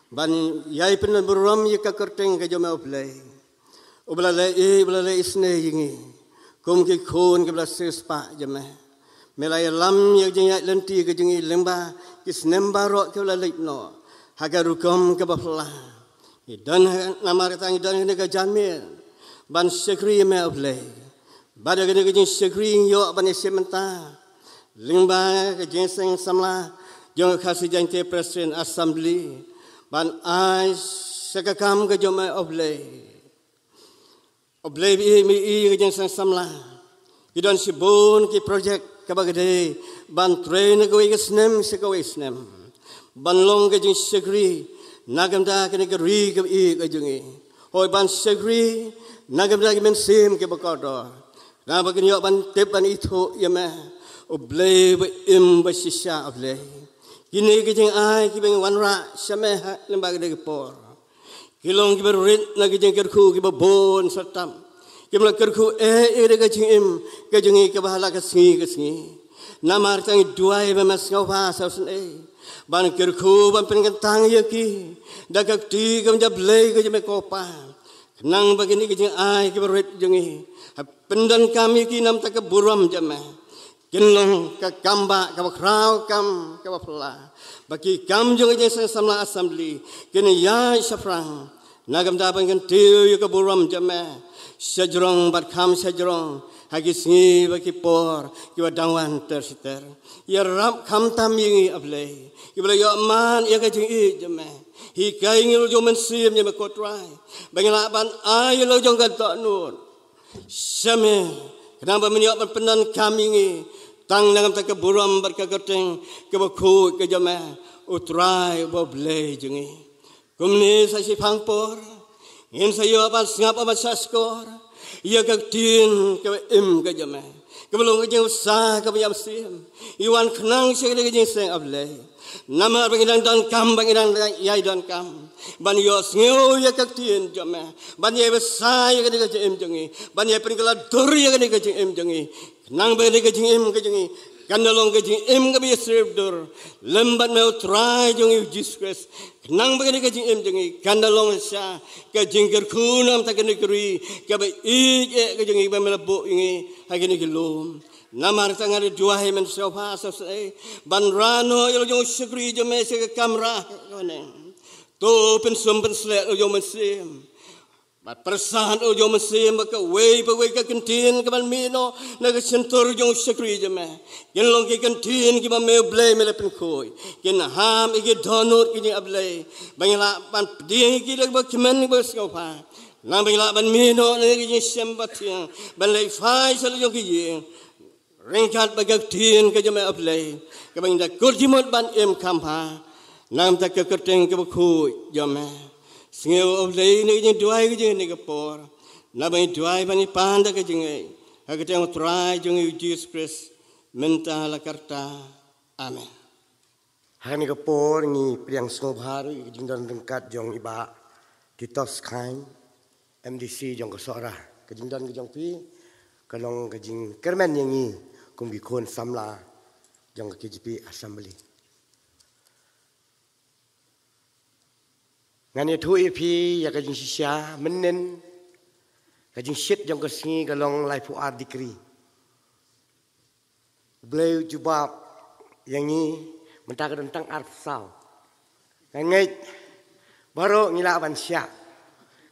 ban ïai pynburom ïa ka kyrteng ka jong me, O Blei, uba la leh, uba la leh isynei ïa ngi kum ki khun kiba la siewspah jong me. Me la ïalam ïa ka jingïaid lynti ka jong ngi lyngba ki snem baroh kiba la leit noh ha ka rukom kaba phylla. Ngi don ha, namar kata ngi don ha kane ka janmiet ban shakri ïa me, O Blei. Bad da kane ka jingshakri ngi ïoh ban ïashim bynta lyngba ka jingseng samla jong ka Khasi Jaiñtia Presbyterian Assembly ban ai sha ka kam ka jong me, O Blei. O Blei, ba ïa me ïa ka jingseng samla ki don shibun ki projek kaba ka dei ban trei na kawei ka snem sha kawei snem, ban long ka jingshakri na ka bynta kane ka ri kaba ïeit ka jong ngi. Hooid, ban shakri na ka bynta ki mynsiem kiba kordor, naba kin ïoh ban tip ban ithuh ïa me, U Blei ba im ba shisha, O Blei. Kine ki jingai kiba ngi wanrah sha me ha lyngba kane ka por ki long kiba rit na ki jingkyrkhu kiba bun syrtam, kiba la kyrkhu eh ïa ka jingim ka jong ngi kaba ha la ka sngi ka sngi. Namar kata ngi duwai ba me sngewbha sa shisien ban kyrkhu ban pynkyntang ïa ki da ka kti kaba jablei ka jong me, ko Pa, khnang ba kine ki jingai kiba rit jong ngi, ha pyndonkam ïa ki na ka bynta ka burom jong me, kin long ka kam ba kaba khraw, kam kaba phylla, ba ki kam jong ka Jingseng Samla Assembly kin ïaid shaphrang na ka bynta ban kyntiew ïa ka burom jong me shajrong bad kham shajrong ha ki sngi bad ki por kiba dang wan ter shi ter. Ïarap khamtam ïa ngi, A Blei, kiba la ïoh mad ïa ka jingïeit jong me. Hikai ngi, la jong u Mynsiem jong me, ko Trai, ba ngin lah ban ai ïa la jong ka dohnud sha me, khnang ba men ïoh ban pyndonkam ïa ngi tang na ka bynta ka burom bad ka kyrteng kaba khuid ka jong me, U Trai uba U Blei jong ngi. Kumne sa shiphang por ngin sa ïoh ban sngap bad shahshkor ïa ka ktien kaba im ka jong me, kaba long ka jingbsa kaba ïa mynsiem, ïa wan khnang sha ka jingseng, A Blei. Namar ba ngi dang donkam, ba ngi dang ïai donkam ban ïohsngew ïa ka ktien jong me, ban ïai bsa ïa kane ka jingim jong ngi, ban ïai pynkylla dur ïa kane ka jingim jong ngi, khnang ba kane ka jingim ka jong ngi kan da long ka jingim kaba ïasyriem dur lem bad me, U Trai jong ngi U Jisu Khrist, khnang ba kane ka jingim jong ngi kan da long shisha ka jingkyrkhu na ka bynta kane ka ri kaba ïeit eh ka jong ngi, ba me la buh ïa ngi ha kine ki lum. Namar kata nga da duwai, men sngewbha sa shisien ban rah noh ïa la jong u shakri jong me sha ka kamra kane. To pynsum pynsleh la jong u Mynsiem, bad pyrsad la jong u Mynsiem ba kawei pa kawei ka ktien kaban mih noh na ka shyntur jong u shakri jong me kin long ki ktien kiba me, U Blei, me la pynkhuid, kin hap ïa ki dohnud ki jong ngi, A Blei, ba ngin lah ban pdiang ïa ki da kaba kmen, kaba sngewbha, namar ba ngin lah ban mih noh na ka jingshem bathiang ban leit phai sha la jong ki ïing ryngkat bad ka ktien ka jong me, A Blei, kaba ngin da kut jingmut ban im kham bha na ka bynta ka kyrteng kaba khuid jong me. Sngew, A Blei, ïa kane ka jingduwai ka jong ngi ha kane ka por, naba ngi duwai bad ngi pan da ka jingngeit ha ka kyrteng U Trai jong ngi U Jisu Khrist, mynta la karta. Amen. Ha kane ka por ngi pdiang sngewbha ruh ïa ka jingdon ryngkat jong i Bah Titos Chyne, M D C jong ka Sohra. Ka jingdon ka jong phi ka long ka jingkyrmen ïa ngi kum ki khun samla jong ka K J P Assembly. Ngan ïathuh ïa phi ïa ka jingshisha. Mynnin ka jingshit jong ka sngi ka long laiphew ar degree. U Blei u jubab ïa ngi, mynta ka don tang arphew saw. Nga ngeit baroh ngi lah ban shah.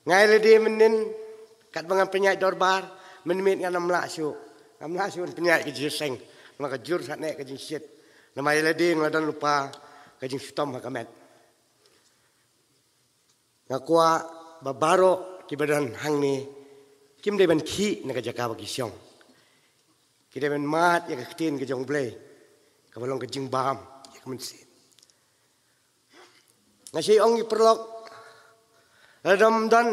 Nga ïalade mynnin, katba ngan pynïaid dorbar mynmiet ngan ym lah shuh, ngam lah shuh ban pynïaid ka jingseng, namar ka jur sah ne ka jingshit. Namar ïalade nga la don lypa ka jingshitom ha ka met. Nga kwah ba baroh kiba don hangne kim dei ban khih na ka jaka ba ki shong. Ki dei ban mad ïa ka ktien ka jong U Blei kaba long ka jingbam ïa ka mynsiem. Nga shait ong ïa ki paralok, lada ym don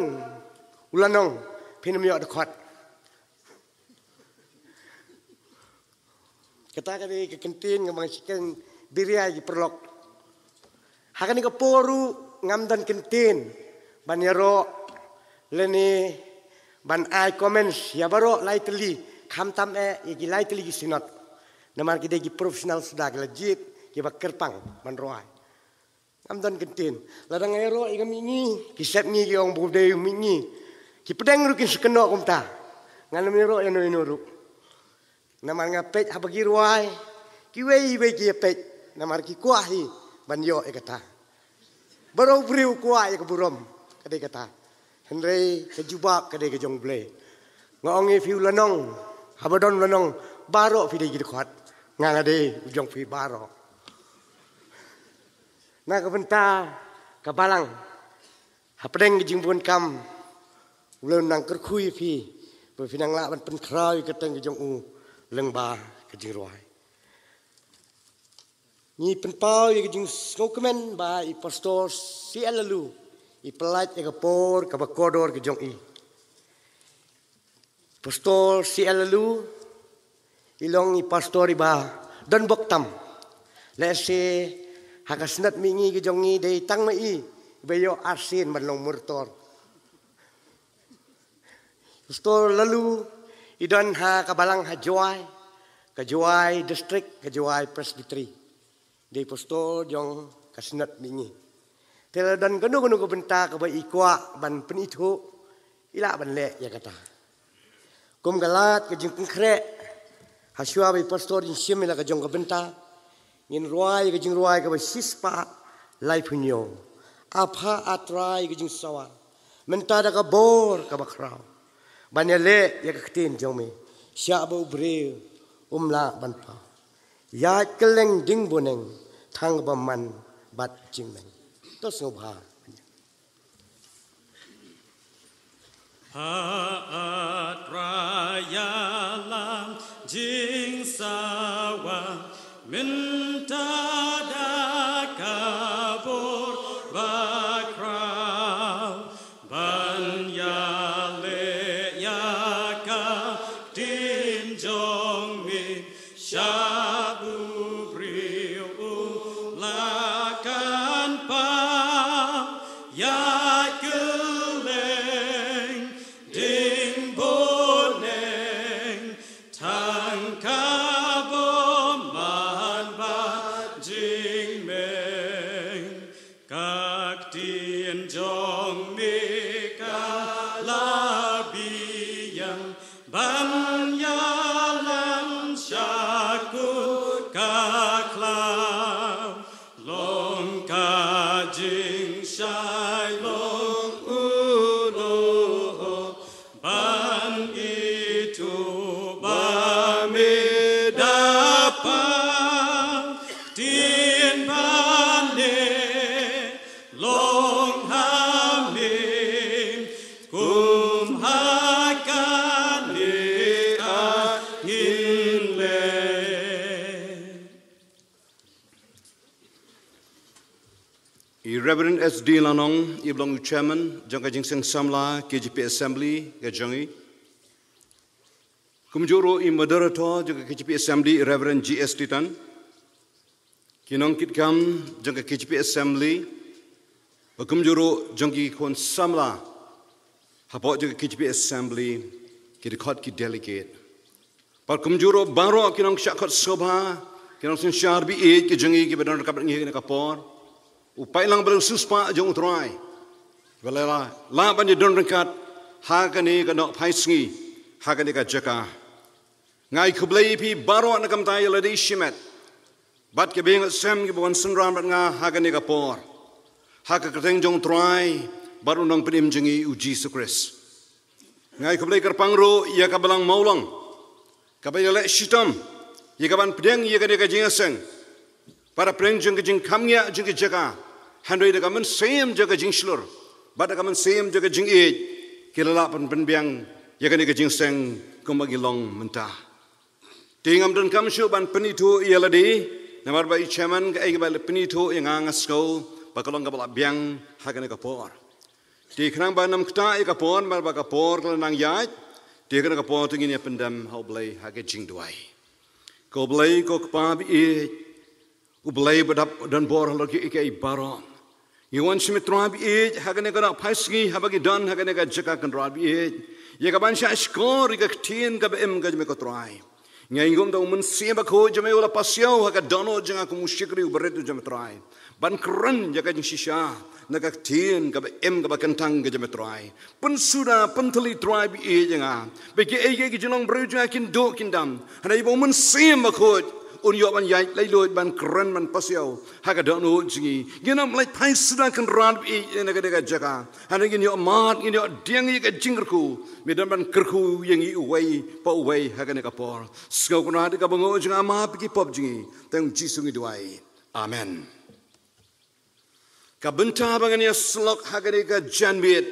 u lanong, phin ym ïoh dkhot. Kata ka dei ka kyntien kaba nga shait kren biria ïa ki paralok. Ha kane ka por ruh ngam don kyntien ban ïaroh lane ban ai comments ïa baroh lai tylli, khamtam eh ïa ki lai tylli ki synod. Namar ki dei ki professional suda, ki la jied, kiba kyrpang ban rwai. Ngam don kyntien. Lada nga ïaroh ïa ka mihngi, ki sepngi ki ong ba u dei u mihngi. Ki pdeng ruh kin sa kynnoh kumta. Ngan ym ïaroh ïano ïano ruh. Namar nga peit haba ki rwai, kiwei kiwei ki ïa peit. Namar ki kwah hi ban ïoh ïa kata. Baroh u briew u kwah ïa ka burom, ka dei kata. Hynrei ka jubab ka dei ka jong U Blei. Nga ong ïa phi, u lanong, haba don u lanong, baroh phi dei ki dkhot. Nga nga dei u jong phi baroh. Na ka bynta ka balang, hapdeng ka jingbunkam, U Blei un nang kyrkhu ïa phi, ba phin nang lah ban pynkhraw ïa ka kyrteng ka jong u lyngba ka jingrwai. Ngi pynpaw ïa ka jingsngewkmen ba i Pastor C L Laloo i pyllait ïa ka por kaba kordor ka jong i. Pastor C L Laloo i long i pastor iba don bok tam. Lehse ha ka synod mihngi ka jong ngi dei tang ma i iba ïoh arsien ban long moderator. Pastor Laloo i don ha ka balang ha Jowai, ka Jowai District, ka Jowai Presbytery. Dei pastor jong ka synod mihngi. Te lada don kano kano ka bynta kaba i kwah ban pynithuh, i lah ban leh ïa kata. Kum ka lad ka jingpynkhreh, hashwa ba i pastor in shim ïa la ka jong ka bynta, ngin rwai ïa ka jingrwai kaba shispah laiphew hynñiew. Apha A Trai ka jingsawa, mynta da ka bor kaba khraw, ban ïaleh ïa ka ktien jong me, shah ba u briew um lah ban paw. Ïaid kylleng ding bneng, tang ba man bad jingmeng. To sngewbha. Ha A Trai ïalam jingsawa, mynta da ka bor ba khraw, ban ïaleh ïa ka ktien jong me, shah ba u briew u la kan paw. Ïaid kylleng ding bneng, tang ka bymman bad jingmeng. Ka ktien jong me ka la biang, ban ïalam sha kut ka khlaw. Long ka jingshai long u noh, ban ithuh ba me da paw. Ktien ba ne long ha me, kum ha kane a ngin leh. I Reverend S D Lanong, i ba long u chairman jong ka jingseng samla K J P Assembly ka jong i. Kumjuh ruh i moderator jong ka K J P Assembly, i Reverend G S Titan. Ki nongkitkam jong ka K J P Assembly, bad kumjuh ruh jong ki khun samla hapoh jong ka K J P Assembly, ki dkhot, ki delegate. Bad kumjuh ruh baroh ki nongshah khot sngewbha, ki nongsynshar baieit ki jong ngi kiba don ryngkat bad ngi ha kane ka por. U paidlang ba riewspah jong U Trai, ba la lah ban ïadon ryngkat ha kane ka nohphai sngi, ha kane ka jaka. Nga ai khublei ïa phi baroh na ka bynta ïa lade shimet bad kiba ïeng sem kiba wan synran bad nga ha kane ka por, ha ka kyrteng jong U Trai bad U Nongpynim jong ngi U Jisu Khrist. Nga ai khublei kyrpang ruh ïa ka Balang Mawlong, kaba ïaleh shitom ïa kaban pdiang ïa kane ka jingïaseng, bad hapdeng jong ka jingkham ngiah jong ka jaka, hynrei da ka mynsiem jong ka jingshlur bad da ka mynsiem jong ka jingïeit, ki la lah ban pynbiang ïa kane ka jingïaseng kumba ngi long mynta. Te ngam donkam shuh ban pynithuh ïa lade, namar ba i chairman kaei kaba la pynithuh ïa nga, nga sngew ba ka long kaba la biang ha kane ka por. Te khnang ban ym ktah ïa ka por, namar ba ka por ka la nang ïaid, te kane ka por te ngin ïa pyndem ha U Blei ha ka jingduwai. Ko Blei, ko Kpa ba ïeit, U Blei ba dap don bor halor kiei kiei baroh. Ngi wan sha me Trai ba ïeit ha kane ka phai sngi, haba ngi don ha kane ka jaka kynrad ba ïeit, ïa ka ban shah shkor ïa ka ktien kaba im ka jong me ko Trai. Nga ngeit ba U Mynsiem Bakhuid jong me u la pasiaw ha ka dohnud jong nga kum u shakri uba rit u jong me Trai, ban kren ïa ka jingshisha na ka ktien kaba im kaba kyntang ka jong me Trai. Pynsuda, pyntylli Trai ba ïeit ïa nga, ba kiei kiei ki jinglong briew jong nga kin duh kin dam, hynrei ba U Mynsiem Bakhuid un ïoh ban ïaid laitluid, ban kren, ban pasiaw ha ka dohnud jong ngi. Ngin ym leit phai suda kynrad ba ïeit na kane ka jaka, hynrei ngin ïoh mad, ngin ïoh dieng ïa ka jingkyrkhu. Me don ban kyrkhu ïa ngi uwei pa uwei ha kane ka por. Sngewkynad ïa ka byngaw jong nga, map ïa ki pop jong ngi. Tang U Jisu ngi duwai. Amen. Ka bynta ba ngin ïa syllok ha kane ka janmiet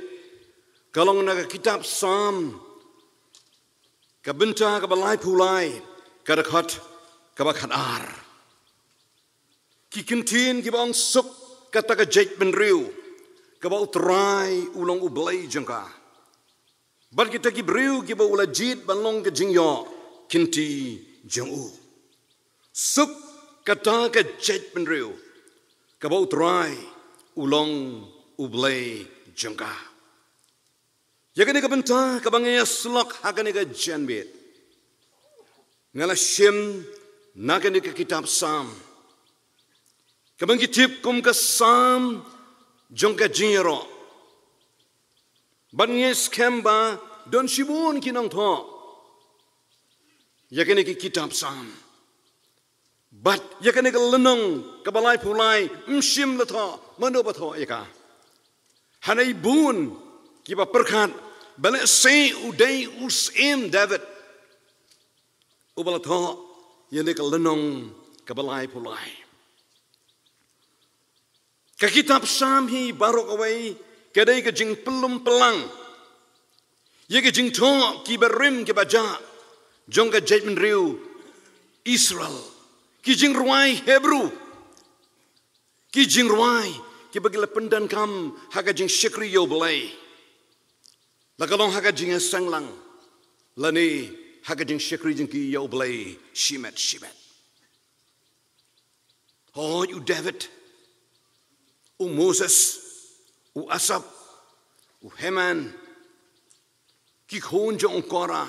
ka long na ka kitab Salm, ka bynta kaba laiphew lai, ka dkhot kaba khatar. Ki kyntien kiba ong: Suk kata ka jaitbynriew kaba U Trai u long U Blei jong ka, bad kita ki briew kiba u la jied ban long ka jingïoh kynti jong u. Suk kata ka jaitbynriew kaba U Trai u long U Blei jong ka. Ïa kane ka bynta kaba nga ïa syllok ha kane ka janmiet, nga la shim na kane ka kitab Salm, kaba ngi tip kum ka Salm jong ka jingïaroh. Bad ngi skhem ba don shibun ki nongthoh ïa kane ka kitab Salm. Bad ïa kane ka lynnong kaba laiphew lai, ym shym la thoh mano ba thoh ïa ka. Hynrei bun kiba pyrkhat ba lehse u dei u Syiem David uba la thoh ïa kane ka lynnong kaba laiphew lai. Ka kitab Salm hi baroh kawei ka dei ka jingpynlong pynlang ïa ka jingthoh kiba rim kiba jah jong ka jaitbynriew Israel, ki jingrwai Hebru, ki jingrwai kiba ki la pyndonkam ha ka jingshakri ïa U Blei, la ka long ha ka jingïaseng lang lane ha ka jingshakri jong ki ïa U Blei shimet shimet. Hooid, u David, u Moses, u Asaph, u Heman, ki khun jong u Korah,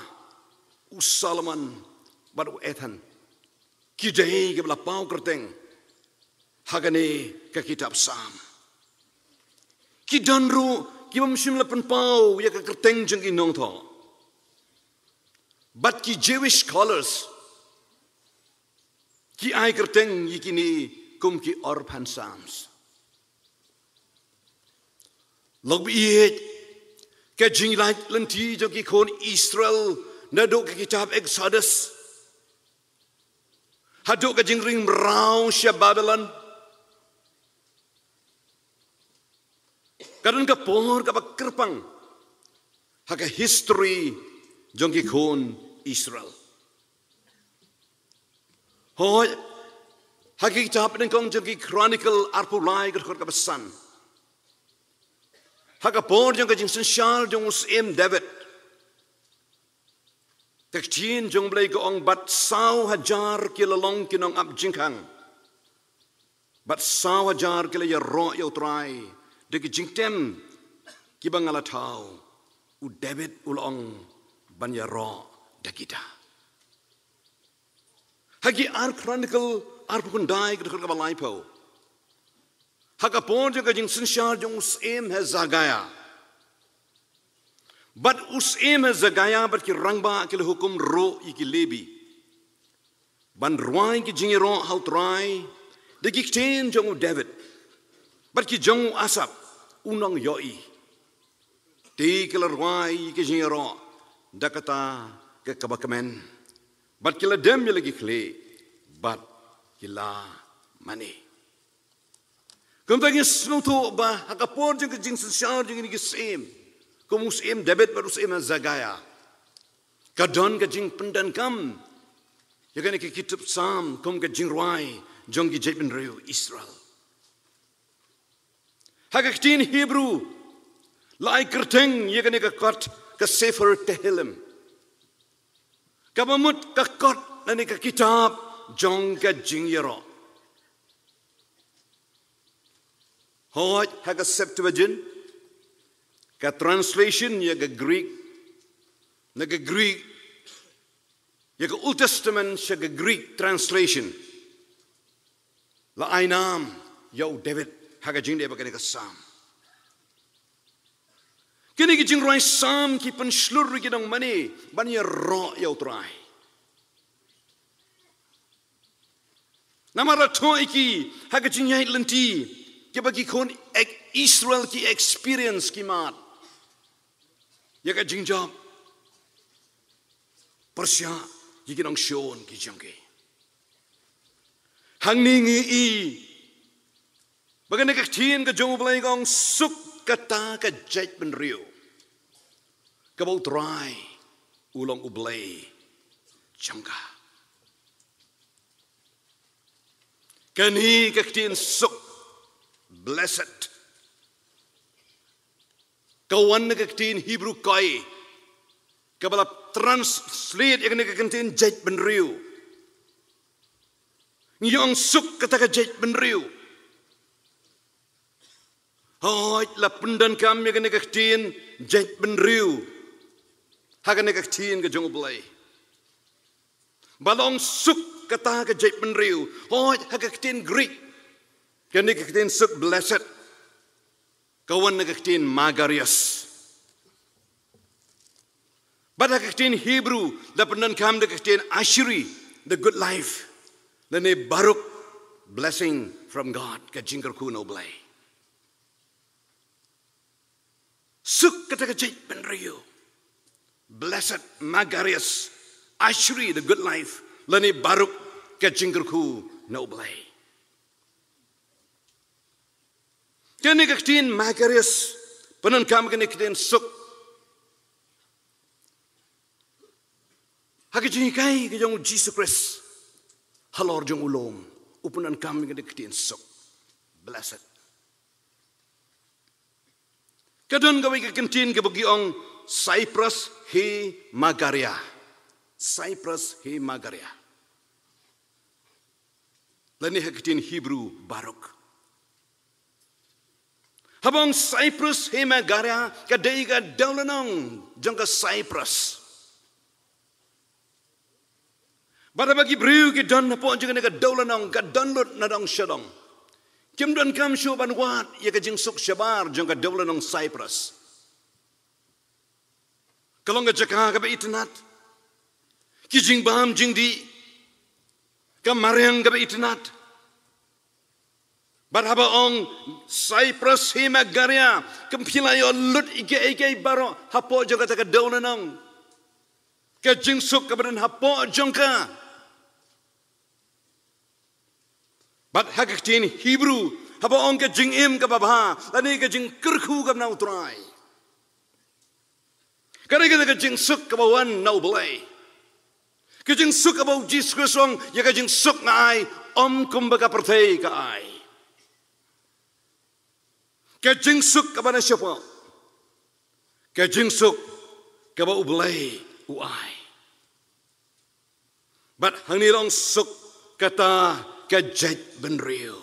u Solomon bad u Ethan, ki dei kiba la paw kyrteng ha kane ka kitab Salm. Ki don ruh kiba ym shym la pynpaw ïa ka kyrteng jong ki nongthoh. Bad ki Jewish scholars ki ai kyrteng ïa kine kum ki orphan psalms. Lok ba ïeit, ka jinglait lynti jong ki khun Israel naduh ka kitab Exodus haduh ka jingring mraw sha Babylon, ka don ka por kaba kyrpang ha ka history jong ki khun Israel. Hooid, ha ki kitab nyngkong jong ki Chronicle arphew lai, ka dkhot kaba san, ha ka por jong ka jingsynshar jong u Syiem David, ka ktien jong U Blei ka ong: Bad saw hajar ki la long ki nongap jingkhang, bad saw hajar ki la ïaroh ïa U Trai da ki jingtem kiba nga la thaw. U David u la ong ban ïaroh da kita. Ha ki ar Chronicle arphew khyndai, ka dkhot kaba laiphew, ha ka por jong ka jingsynshar jong u Syiem Hezekiah, bad u Syiem Hezekiah bad ki rangbah ki la hukum ruh ïa ki Lebi ban rwai ki jingïaroh ha U Trai da ki ktien jong u David bad ki jong u Asaph u nongïohi. Te ki la rwai ki jingïaroh da kata ka kaba kmen, bad ki la dem ïa la ki khlieh bad ki la mane. Kumta ngi sngewthuh ba ha ka por jong ka jingsynshar jong kine ki syiem, kum u Syiem David bad u Syiem Hezekiah, ka don ka jingpyndonkam ïa kane ka kitab Salm kum ka jingrwai jong ki jaitbynriew Israel. Ha ka ktien Hebrew, la ai kyrteng ïa kane ka kot ka Sefer Tehillim. Kaba mut ka kot lane ka kitab jong ka jingïaroh. Hooid, ha ka Septuagint, ka translation ïa ka Greek, na ka Greek, ïa ka Old Testament sha ka Greek translation, la ai nam ïa u David ha ka jingdei ba kane ka Salm. Kine ki jingrwai Salm ki pynshlur ruh ki nongmane ban ïaroh ïa u Trai. Namar la thoh ïa ki ha ka jingïaid lynti kiba ki khun ek Israel ki experience, ki mad ïa ka jingjop pyrshah ïa ki nongshun ki jong ki. Hangne ngi i ba kane ka ktien ka jong U Blei ka ong, suk kata ka jaitbynriew kaba U Trai u long U Blei jong ka. Kane ka ktien suk, blessed, ka wan na ka ktien Hebrew koi, kaba la translate ïa kane ka ktien jaitbynriew. Ngi ong suk kata ka jaitbynriew. Hooid, la pyndonkam ïa kane ka ktien jaitbynriew ha kane ka ktien ka jong U Blei. Ba la ong suk kata ka jaitbynriew. Hooid, ha ka ktien Greek, kane ka ktien suk, blessed, ka wan na ka ktien makarios. Bad ha ka ktien Hebrew la pyndonkam da ka ktien ashri, the good life, lane baruk, blessing from God, ka jingkyrkhu na U Blei. Suk kata ka jaitbynriew, blessed, makarios, ashri, the good life, lane baruk, ka jingkyrkhu na U Blei. Kane ka ktien makarios, pyndonkam kane ka ktien suk ha ka jinghikai ka jong U Jisu Khrist halor jong u lum, u pyndonkam ïa kane ka ktien suk, blessed. Ka don kawei ka kyntien kaba ki ong Cyprus he Magaria. Cyprus he Magaria. Lane ha ka ktien Hebrew baruk. Haba ong Cyprus he Magaria, ka dei ka dewlynnong jong ka Cyprus. Bad haba ki briew ki don hapoh jong kane ka dewlynnong, ka don lut na dong sha dong, kim donkam shuh ban wad ïa ka jingsuk shabar jong ka dewlynnong Cyprus. Ka long ka jaka kaba itynnad, ki jingbam jingdih, ka mariang kaba itynnad. Bad haba ong Cyprus he Magaria, kam phi la ïoh lut ïa kiei kiei baroh hapoh jong kata ka dewlynnong, ka jingsuk kaba don hapoh jong ka. Bad ha ka ktien Hebrew, haba ong ka jingim kaba bha, lane ka jingkyrkhu kaba na U Trai, ka dei kata ka jingsuk kaba wan na U Blei. Ka jingsuk kaba U Jisu Khrist u ong, ïa ka jingsuk nga ai, ym kumba ka pyrthei ka ai. Ka jingsuk kaba na shapoh, ka jingsuk kaba U Blei u ai. Bad hangne la ong suk kata ka jaitbynriew.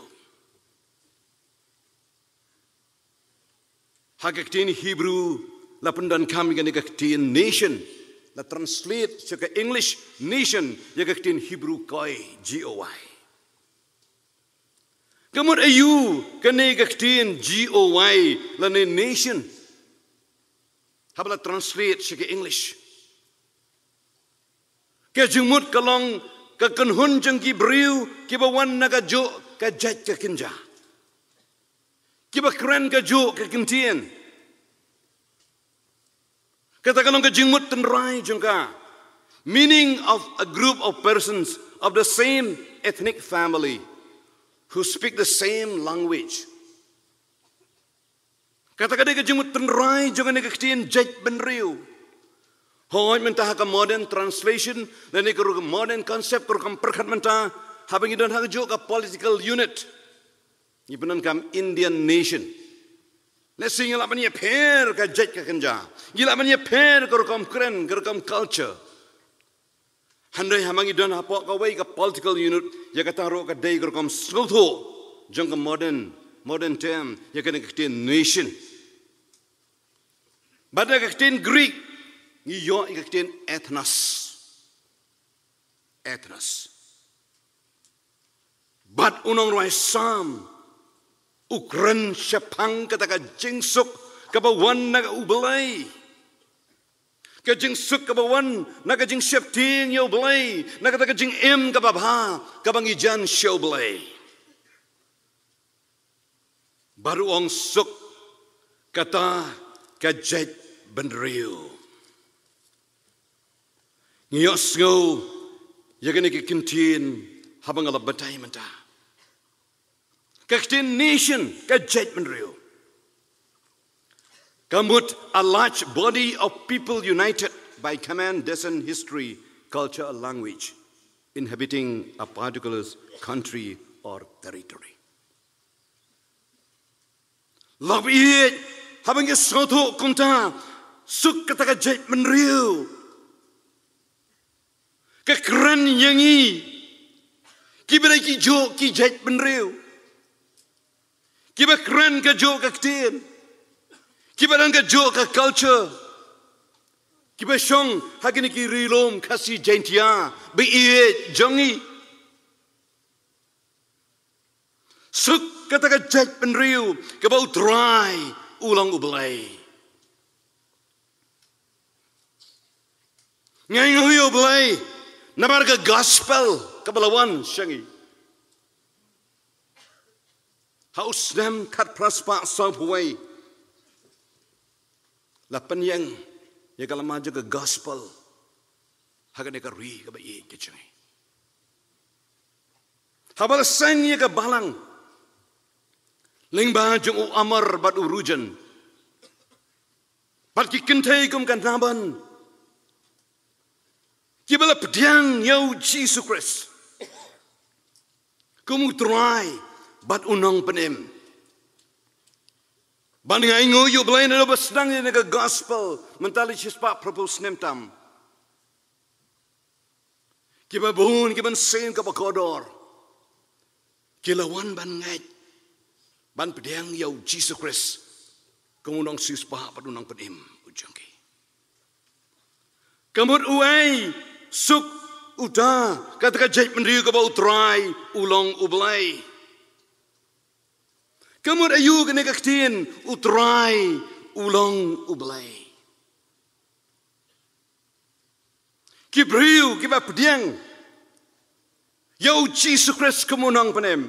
Ha ka ktien Hebrew la pyndonkam ïa kane ka ktien nation. La translate sha ka English nation, ïa ka ktien Hebrew goy, G O Y. Ka mut aïu kane ka ktien G O Y lane nation, haba la translate sha ka English? Ka jingmut ka long ka kynhun jong ki briew kiba wan na kajuh ka jait ka kynja, kiba kren kajuh ka kyntien. Kata ka long ka jingmut tynrai jong ka. Meaning of a group of persons of the same ethnic family who speak the same language. Kata ka dei ka jingmut tynrai jong kane ka ktien jaitbynriew. Hooid, mynta ha ka modern translation lane ka rukom, modern concept, ka rukom pyrkhat mynta, haba ngi don ha kajuh ka political unit, ngi pyndonkam Indian nation. Lehse ngi lah ban ïapher ka jait ka kynja, ngi lah ban ïapher ka rukom kren, ka rukom culture. Hynrei haba ngi don hapoh kawei ka political unit, ïa kata ruh ka dei ka rukom sngewthuh jong ka modern, modern term ïa kane ka ktien nation. Bad da ka ktien Greek ngi ïoh ïa ka ktien ethnos. Ethnos. Bad u nongrwai Salm u kren shaphang kata ka jingsuk kaba wan na U Blei. Ka jingsuk kaba wan na ka jingsheptieng ïa U Blei, na kata ka jingim kaba bha kaba ngi jan sha U Blei. Bad u ong suk kata ka jait bynriew. Ngi ïohsngew ïa kane ka ktien haba nga la batai mynta. Ka ktien nation, ka jait bynriew. Ka mut a large body of people united by common descent, history, culture, language, inhabiting a particular country or territory. Lok ba ïeit, haba ngi sngewthuh kumta, suk kata ka jait bynriew. Ka kren ïa ngi kiba dei ki juh ki jait bynriew, kiba kren ka juh ka ktien, kiba don ka juh ka culture, kiba shong ha kine ki ri lum Khasi Jaiñtia ba ïeit jong ngi. Suk kata ka jait bynriew kaba U Trai u long U Blei. Nga ainguh ïa U Blei namar ka gospel kaba la wan sha ngi. Ha u snem khatphra spah sawphew wei la pynïeng ïa ka lama jong ka gospel ha kane ka ri kaba ïeit ka jong ngi. Haba la seng ïa ka balang lyngba jong u Amar bad u Rujan bad ki kynthei kum ka Naban, kiba la pdiang ïa U Jisu Khrist kum U Trai bad U Nongpynim. Bad nga ainguh ïa U Blei naduh ba sdang ïa ka gospel mynta la shispah phraphew snem tam. Kiba bun, ki mynsiem kaba kordor ki la wan ban ngeit, ban pdiang ïa U Jisu Khrist kum U Nongsiewspah bad U Nongpynim u jong ki. Ka mut uei? Suk uta, kata ka jait bynriew kaba U Trai u long U Blei. Ka mut aïu kane ka ktien U Trai u long U Blei? Ki briew kiba pdiang ïa U Jisu Khrist kum U Nongpynim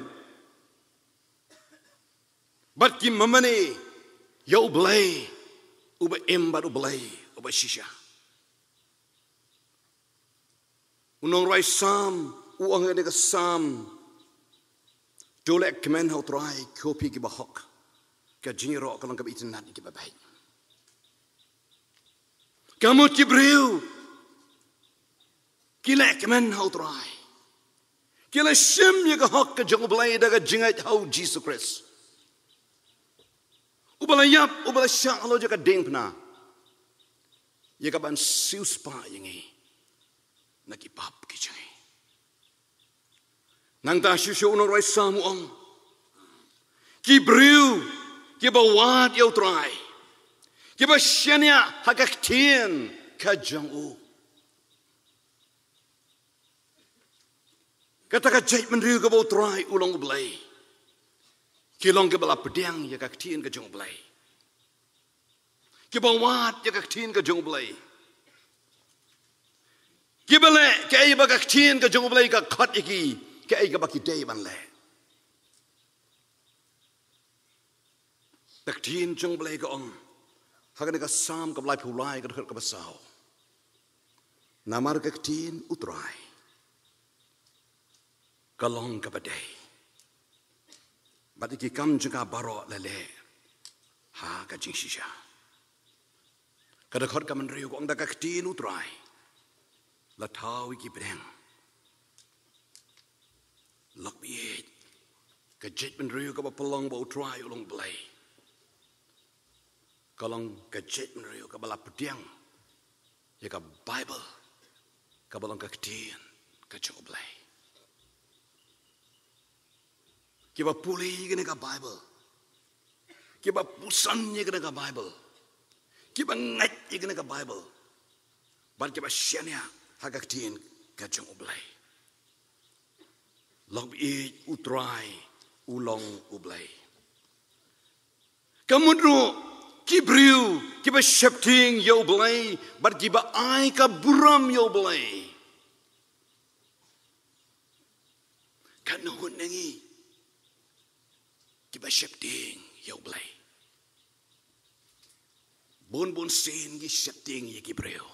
bad ki mane ïa U Blei uba im bad U Blei uba shisha. U nongrwai Salm u ong ha kane ka Salm: To leh kmen ha U Trai, ko phi kiba hok, ka jingïaroh ka long kaba itynnad ïa kiba beit. Ka mut ki briew ki leh kmen ha U Trai, ki la shim ïa ka hok ka jong U Blei da ka jingngeit ha U Jisu Khrist, uba la ïap, uba la shah halor jong ka diengphna ïa kaban siewspah ïa ngi na ki pap ki jong ngi. Nangta shuh shuh u nongrwai Salm u ong: Ki briew kiba wad ïa U Trai, kiba shaniah ha ka ktien ka jong u. Kata ka jait bynriew kaba U Trai u long U Blei, ki long kiba la pdiang ïa ka ktien ka jong U Blei, kiba wad ïa ka ktien ka jong U Blei, kiba leh kaei ba ka ktien ka jong U Blei ka khot ïa ki, kaei kaba ki dei ban leh. Ka ktien jong U Blei ka ong ha kane ka Salm kaba laiphew lai, ka dkhot kaba saw: Namar ka ktien U Trai ka long kaba dei, bad ïa ki kam jong ka baroh la leh ha ka jingshisha. Ka dkhot kaba hynriew ka ong: Da ka ktien U Trai la thaw ïa ki pdeng. Lok ba ïeit, ka jait bynriew kaba pynlong ba U Trai u long U Blei, ka long ka jaitbynriew kaba la pdiang ïa ka Baibl, kaba long ka ktien ka jong U Blei. Kiba pule ïa kane ka Baibl, kiba puson ïa kane ka Baibl, kiba ngeit ïa kane ka Baibl, bad kiba shaniah ha ka ktien ka jong U Blei. Lok ba ïeit, U Trai u long U Blei. Ka mut ruh ki briew kiba sheptieng ïa U Blei bad kiba ai ka burom ïa U Blei, katno ngut na ngi kiba sheptieng ïa U Blei? Bun bun sien ngi sheptieng ïa ki briew.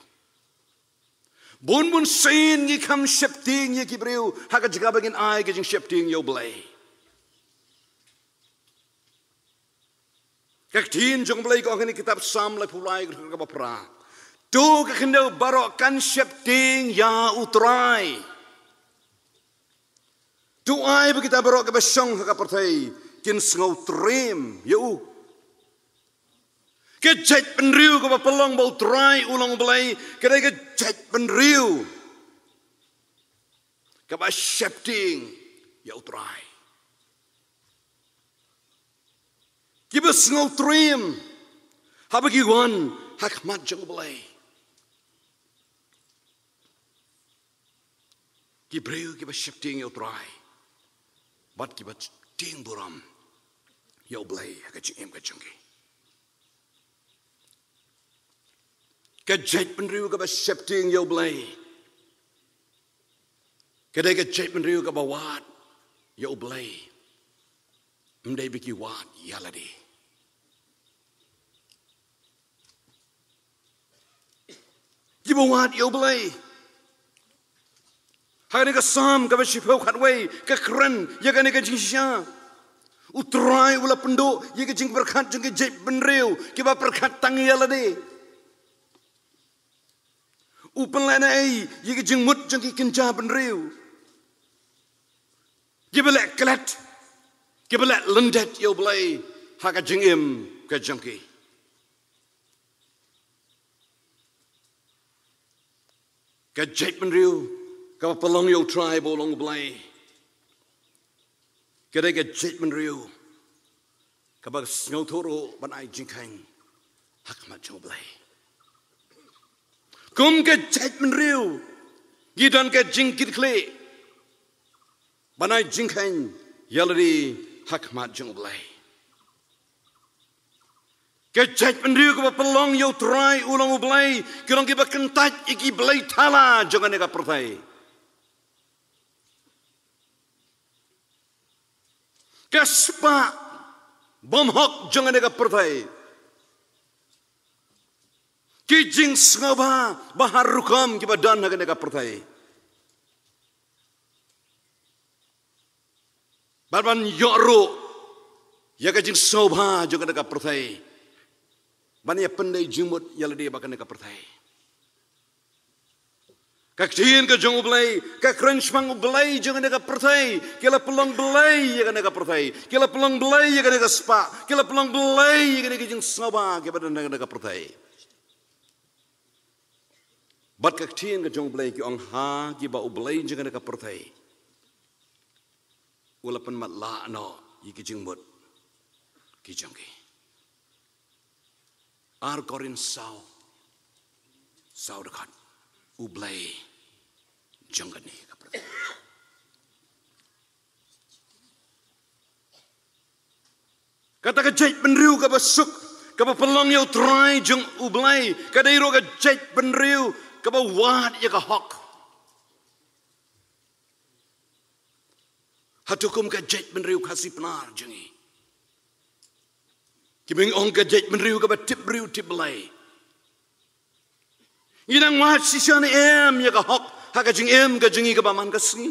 Bun bun sien ngi kham sheptieng ïa ki briew ha ka jaka ba ngin ai ka jingsheptieng ïa U Blei. Ka ktien jong U Blei ka ong ha kane ka kitab Salm laiphew lai, ka dkhot kaba phra: To ka khyndew baroh kan sheptieng ïa U Trai. To ai ba kita baroh kiba shong ha ka pyrthei kin sngewtriem ïa u. Ka jaitbynriew kaba pynlong ba U Trai u long U Blei, ka dei ka jaitbynriew kaba sheptieng ïa U Trai, kiba sngewtriem haba ki wan ha khmat jong U Blei. Ki briew kiba sheptieng ïa U Trai bad kiba tieng burom ïa U Blei ha ka jingim ka jong ki. Ka jaitbynriew kaba sheptieng ïa U Blei, ka dei ka jaitbynriew kaba wad ïa U Blei, ym dei ba ki wad ïa lade. Kiba wad ïa U Blei. Ha kane ka Salm kaba shiphew khatwei ka kren ïa kane ka jingshisha. U Trai u la pynduh ïa ka jingpyrkhat jong ki jaitbynriew kiba pyrkhat tang ïa lade. U pynlehnohei ïa ka jingmut jong ki kynja bynriew, kiba leh klet, kiba leh lyndet ïa U Blei ha ka jingim ka jong ki. Ka jaitbynriew kaba pynlong ïa U Trai ba u long U Blei, ka dei ka jaitbynriew kaba sngewthuh ruh ban ai jingkheiñ ha khmat jong U Blei. Kum ka jaitbynriew ngi don ka jingkitkhlieh ban ai jingkheiñ ïa lade ha khmat jong U Blei. Ka jaitbynriew kaba pynlong ïa U Trai u long U Blei, ki long kiba kyntait ïa ki blei thala jong kane ka pyrthei. Ka spah bymhok jong kane ka pyrthei, ki jingsngewbha ba har rukom kiba don ha kane ka pyrthei. Bad ban ïoh ruh ïa ka jingsngewbha jong kane ka pyrthei ban ïa pyndei jingmut ïa lade bad kane ka pyrthei. Ka ktien ka jong U Blei ka kren shaphang u blei jong kane ka pyrthei. Ki la pynlong blei ïa kane ka pyrthei, ki la pynlong blei ïa kane ka spah, ki la pynlong blei ïa kane ka jingsngewbha kiba don ha kane ka pyrthei. Bad ka ktien ka jong U Blei ki ong ha kiba u blei jong kane ka pyrthei u la pynmatlah noh ïa ki jingmut ki jong ki. Ar Korinth saw, saw dkhot, u blei jong kane ka pyrthei. Kata ka jaitbynriew kaba suk, kaba pynlong ïa U Trai jong U Blei, ka dei ruh ka jaitbynriew kaba wad ïa ka hok. Hato kum ka jaitbynriew Khasi Pnar jong ngi, kiba ngi ong ka jaitbynriew kaba tip briew tip Blei, ngi dang wad shisha ne em ïa ka hok ha ka jingim ka jong ngi kaba man ka sngi?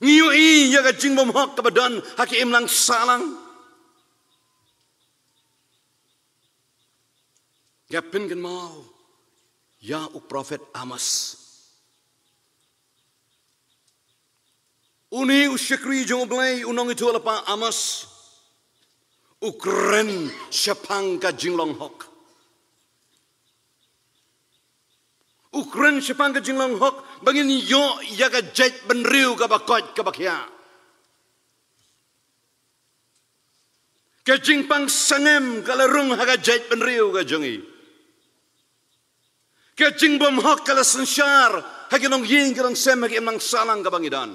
Ngi ïohi ïa ka jingbymhok kaba don ha ka imlang sahlang? Nga pynkynmaw ïa u prophet Amos. Une u shakri jong U Blei u nongïathuhlypa Amos, U kren shaphang ka jinglong hok. U kren shaphang ka jinglong hok ba ngin ïoh ïa ka jait bynriew kaba koit kaba khiah. Ka jingpang sangem ka la rung ha ka jait bynriew ka jong i. Ka jingbymhok ka la synshar ha ki longïing ki longsem ha ka imlang sahlang kaba ngi don.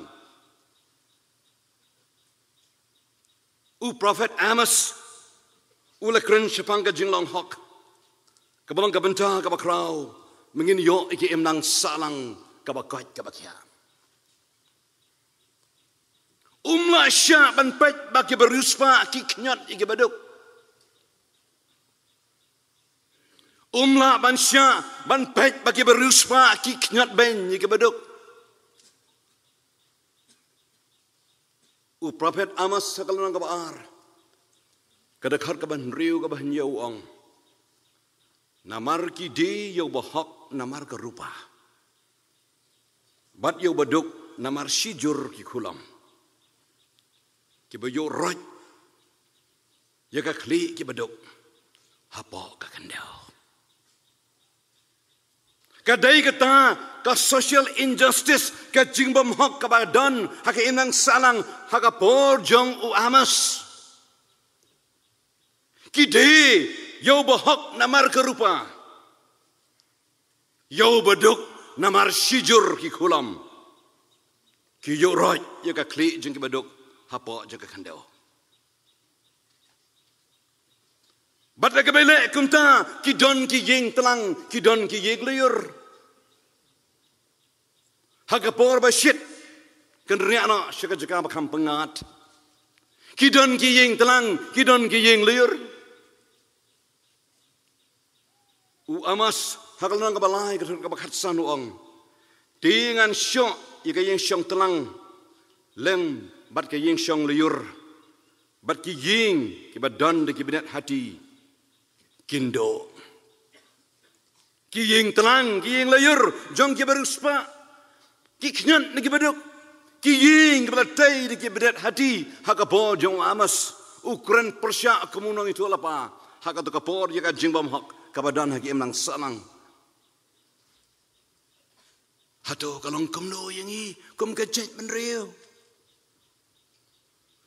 U prophet Amos u la kren shaphang ka jinglong hok kaba long ka bynta kaba khraw ba ngin ïoh ïa ka imlang sahlang kaba koit kaba khiah. Um lah shah ban peit ba ki bariewspah ki khñiot ïa ki baduk. Um lah ban shah ban peit ba ki bariewspah ki khñiot beiñ ïa ki baduk. U prophet Amos ha ka lynnong kaba ar, ka dkhot kaba hynriew kaba hynñiew u ong, namar ki die ïa u bahok namar ka rupa, bad ïa u baduk namar shijur ki khulom, kiba ïuh roit ïa ka khlieh ki baduk hapoh ka khyndew. Ka dei kata ka social injustice, ka jingbymhok kaba don ha ka imlang sahlang ha ka por jong u Amos. Ki die ïa u bahok namar ka rupa, ïa u baduk namar shijur ki khulom, ki ïuh roit ïa ka khlieh jong ki baduk hapoh jong ka khyndew. Bad la kaba ïaleh kumta ki don ki ïing tlang, ki don ki ïing lyiur. Ha ka por ba shit kin riah noh sha ka jaka ba kham pyngngad. Ki don ki ïing tlang, ki don ki ïing lyiur. U Amos ha ka lynnong kaba lai ka dkhot kaba khatsan u ong, te ngan shoh ïa ka ïingshong tlang lem bad ka ïingshong lyiur, bad ki ïing kiba don da ki bnat hati kin duh. Ki ïing tlang, ki ïing lyiur jong ki bariewspah, ki khñiot na ki baduk, ki ïing kiba la tei da ki bnat hati ha ka por jong u Amos. U kren pyrshah kum u nongïathuhlypa ha kato ka por ïa ka jingbymhok kaba don ha ka imlang sahlang. Hato ka long kumno ïa ngi kum ka jaitbynriew?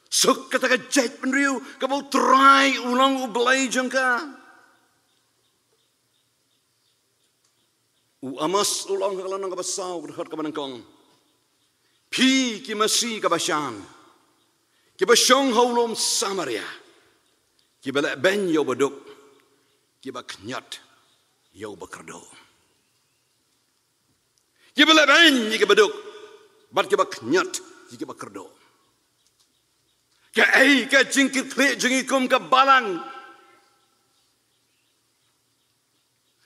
Suk kata ka jaitbynriew kaba U Trai u long U Blei jong ka. U Amos u la ong ha ka lynnong kaba saw ka dkhot kaba nyngkong, phi ki masi ka Bashan kiba shong ha u lum Samaria, kiba leh beiñ ïa u baduk, kiba khñiot ïa u bakyrduh. Kiba leh beiñ ïa ki baduk bad kiba khñiot ïa ki bakyrduh. Kaei ka jingkitkhlieh jong ngi kum ka balang?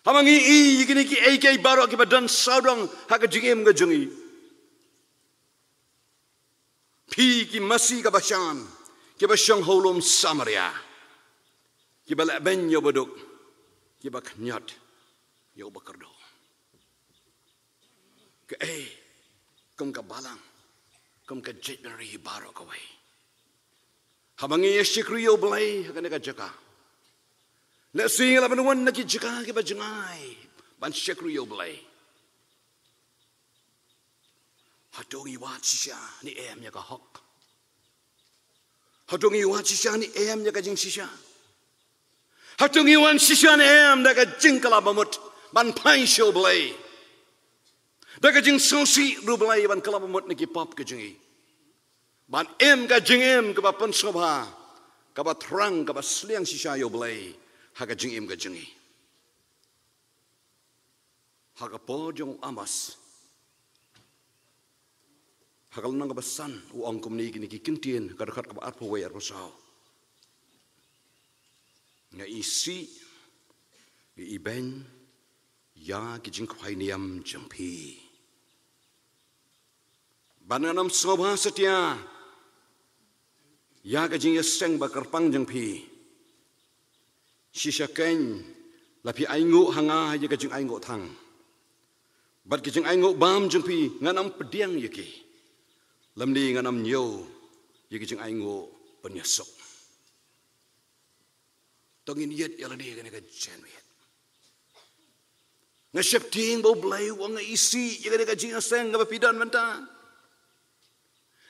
Haba ngi ïohi ïa kine kiei kiei baroh kiba don sawdong ha ka jingim ka jong ngi. Phi ki masi ka Bashan kiba shong ha u lum Samaria, kiba leh beiñ ïa u baduk, kiba khñiot ïa u bakyrduh. Kaei kum ka balang, kum ka jaitbynriew baroh kawei? Haba ngi ïa shakri ïa U Blei ha kane ka jaka, lehse ngi lah ban wan na ki jaka kiba jngai ban shakri ïa U Blei. Hato ngi wad shisha ne em ïa ka hok? Hato ngi wad shisha ne em ïa ka jingshisha? Hato ngi wan shisha ne em da ka jingkylla bamut ban phai sha U Blei, da ka jingsngewsih ruh U Blei ban kylla bamut na ki pop ka jong ngi, ban im ka jingim kaba pynsngewbha, kaba thrang, kaba sliang shisha ïa U Blei ha ka jingim ka jong ngi? Ha ka por jong u Amos, ha ka lynnong kaba san u ong kumne, kine ki ktien, ka dkhot kaba arphew wei, arphew saw: Nga isih, nga ibeiñ ïa ki jingkhwai niam jong phi, bad ngan ym sngewbha satia ïa ka jingïaseng ba kyrpang jong phi. Shisha keiñ la phi ainguh ha nga ïa ka jingainguh thang, bad ki jingainguh bam jong phi ngan ym pdiang ïa ki, lymne ngan ym ñiew ïa ki jingainguh pynïasuk. To ngin ïeit ïa lade ïa kane ka jingmut. Nga sheptieng ba U Blei u ong nga isih ïa kane ka jingïaseng kaba phi don mynta.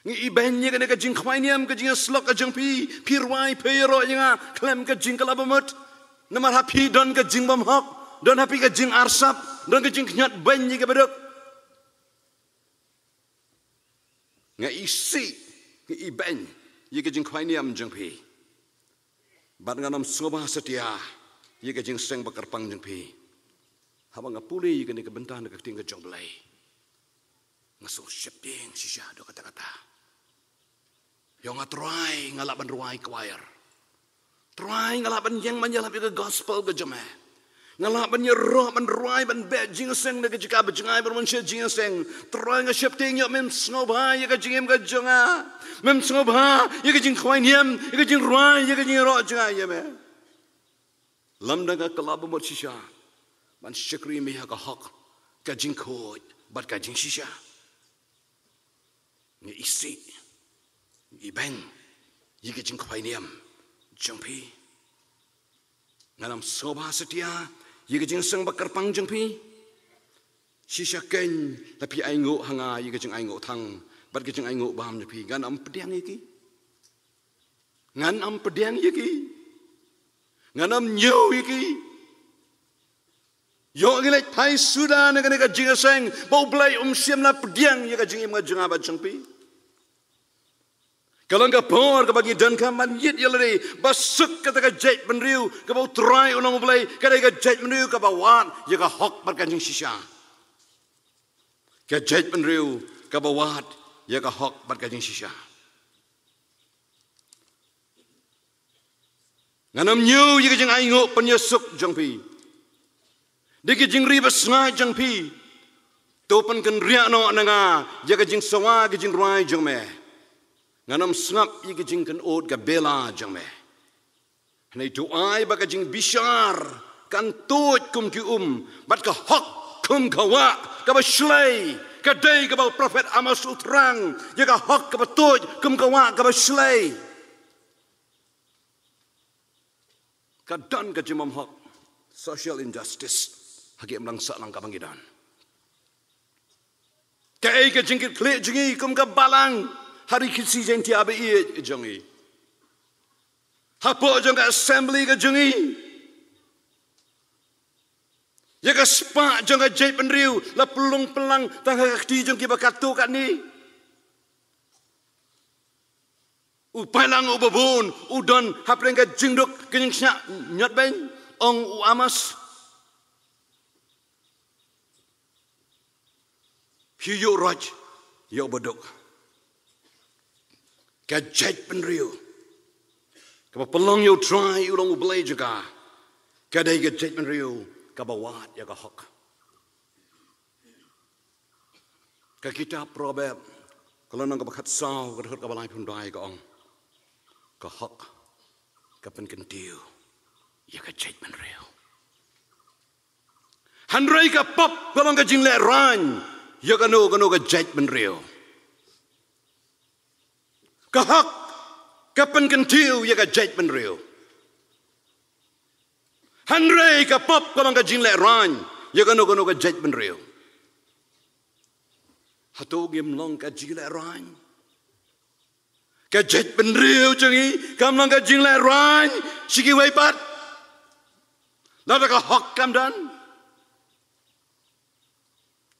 Nga ibeiñ ïa kane ka jingkhwai niam, ka jingïasyllok ka jong phi, phi rwai phi ïaroh ïa nga khlem ka jingkylla bamut. Namar ha phi don ka jingbymhok, don ha phi ka jingarsap, don ka jingkhñiot beiñ ïa kaba duk. Nga isih, nga ibeiñ ïa ka jingkhwai niam jong phi. Bad ngan ym sngewbha satia ïa ka jingïaseng ba kyrpang jong phi. Haba nga pule ïa kane ka bynta na ka ktien ka jong U Blei, nga sngew sheptieng shisha da kata kata. Ïa nga Trai, nga lah ban rwai choir. Trai, nga lah ban ïeng ban ïalap ïa ka gospel ka jong me. Nga lah ban ïaroh, ban rwai, ban beh jingïaseng da ka jaka ba jngai ban wan sha jingïaseng. Trai, nga sheptieng ïa mem sngewbha ïa ka jingim ka jong nga. Mem sngewbha ïa ka jingkhwai niam, ïa ka jingrwai, ïa ka jingïaroh jong nga ïa me. Lymda nga kylla bamut shisha ban shakri me ha ka hok, ka jingkhuid bad ka jingshisha. Nga isih, nga ibeiñ ïa ka jingkhwai niam jong phi. Ngan ym sngewbha satia ïa ka jingïaseng ba kyrpang jong phi. Shisha keiñ la phi ainguh ha nga ïa ka jingainguh thang bad ka jingainguh bam jong phi, ngan ym pdiang ïa ki. Ngan ym pdiang ïa ki. Ngan ym ñiew ïa ki. Ïoh ngi leit phai suda na kane ka jingïaseng ba U Blei um shym la pdiang ïa ka jingim ka jong nga bad jong phi. Ka long ka por kaba ngi donkam ban ïeit ïa lade, ba suk kata ka jaitbynriew kaba U Trai u long U Blei, ka dei ka jaitbynriew kaba wad ïa ka hok bad ka jingshisha. Ka jaitbynriew kaba wad ïa ka hok bad ka jingshisha. Ngan ym ñiew ïa ka jingainguh pynïasuk jong phi. Da ka jingri basngaid jong phi, to pynkynriah noh na nga ïa ka jingsawa ka jingrwai jong me. Ngan ym sngap ïa ka jingkynnoh ka bela jong me. Hynrei to ai ba ka jingbishar kan tuid kum ki um, bad ka hok kum ka wah kaba shlei. Ka dei kaba u prophet Amos u thrang ïa ka hok kaba tuid kum ka wah kaba shlei. Ka don ka jingbymhok, social injustice, ha ki imlang sahlang kaba ngi don. Kaei ka jingkitkhlieh jong ngi kum ka balang ha ri Khasi Jaiñtia ba ïeit jong ngi? Hapoh jong ka assembly ka jong ngi, ïa ka spah jong ka jaitbynriew la pynlong pynlang tang ha ka kti jong ki ba katto katne. U paidlang uba bun u don hapdeng ka jingduk ka jingshah ñiot beiñ, ong u Amos. Phi ïuh roit ïa uba duk. Ka jaitbynriew kaba pynlong ïa U Trai u long U Blei jong ka, ka dei ka jaitbynriew kaba wad ïa ka hok. Ka kitab Proverb ka lynnong kaba khatsaw, ka dkhot kaba laiphew khyndai ka ong, ka hok ka pynkyntiew ïa ka jaitbynriew. Hynrei ka pop ka long ka jinglehrain ïa kano kano ka jaitbynriew. Ka hok ka pynkyntiew ïa ka jaitbynriew. Hynrei ka pop ka long ka jinglehrain ïa kano kano ka jaitbynriew. Hato ngim long ka jinglehrain? Ka jaitbynriew jong ngi kam long ka jinglehrain sha kiwei pat, lada ka hok kam don?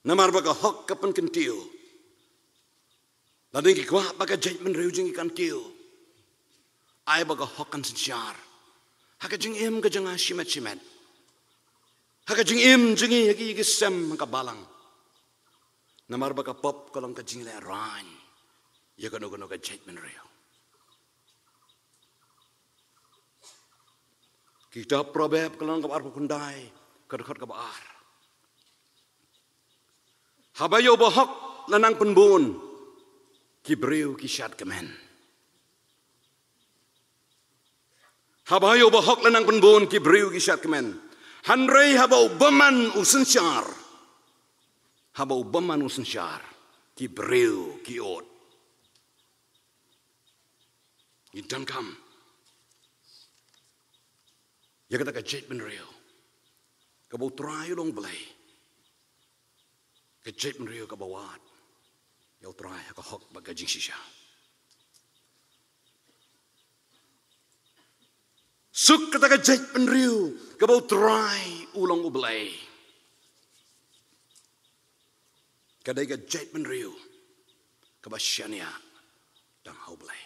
Namar ba ka hok ka pynkyntiew. Lada ngi kwah ba ka jaitbynriew jong ngi kan kiew, ai ba ka hok kan synshar ha ka jingim ka jong nga shimet shimet, ha ka jingim jong ngi ha ki, ki sem ha ka balang. Namar ba ka pop ka long ka jinglehrain ïa kano kano ka jaitbynriew. Kitab Proverb ka lynnong kaba arphew khyndai, ka dkhot kaba ar. Haba ïa uba hok la nang pynbun, ki briew ki shad kmen. Haba ïa uba hok la nang pynbun, ki briew ki shad kmen. Hynrei haba u bymman u synshar, haba u bymman u synshar, ki briew ki ud. Ngi donkam ïa kata ka jaitbynriew kaba U Trai u long Blei, ka jaitbynriew kaba wad ïa U Trai ha ka hok bad ka jingshisha. Suk kata ka jaitbynriew kaba U Trai u long U Blei, ka dei ka jaitbynriew kaba shaniah tang ha U Blei.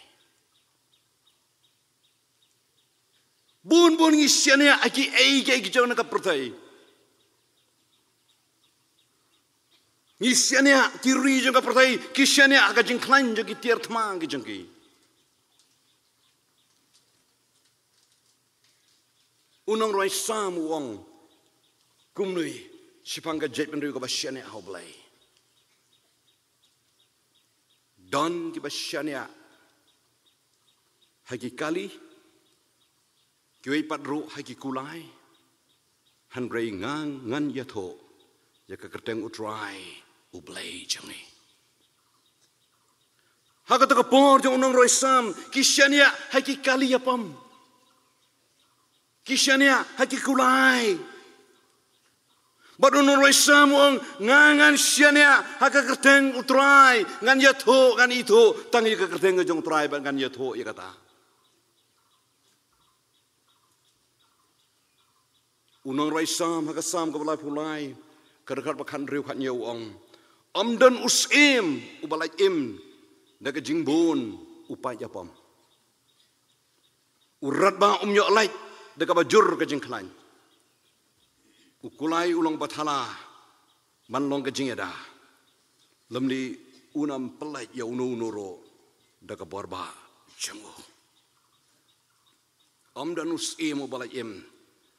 Bun bun ngi shaniah ha kiei kiei ki jong na ka pyrthei. Ngi shaniah, ki ri jong ka pyrthei ki shaniah ha ka jingkhlaiñ jong ki tiar thma ki jong ki. U nongrwai Salm u ong kumne shaphang ka jaitbynriew kaba shaniah ha U Blei: Don kiba shaniah ha ki kali, kiwei pat ruh ha ki kulai, hynrei nga ngan ïathuh ïa ka kyrteng U Trai U Blei jong ngi. Ha kata ka por jong u nongrwai Salm, ki shaniah ha ki kali ïapom, ki shaniah ha ki kulai. Bad u nongrwai Salm u ong, nga ngan shaniah ha ka kyrteng U Trai, ngan ïathuh, ngan ithuh tang ïa ka kyrteng ka jong U Trai bad ngan ïathuh ïa kata. U nongrwai Salm ha ka Salm kaba laiphew lai, ka dkhot ba khathynriew khathynñiew u ong: Ym don u syiem uba lait im da ka jingbun u paid ïapom. U radbah um ïoh lait da kaba jur ka jingkhlaiñ. U kulai u long bathala ban long ka jingïada, lymne un ym pyllait ïa uno uno ruh da ka bor bah jong u. Ym don u syiem uba lait im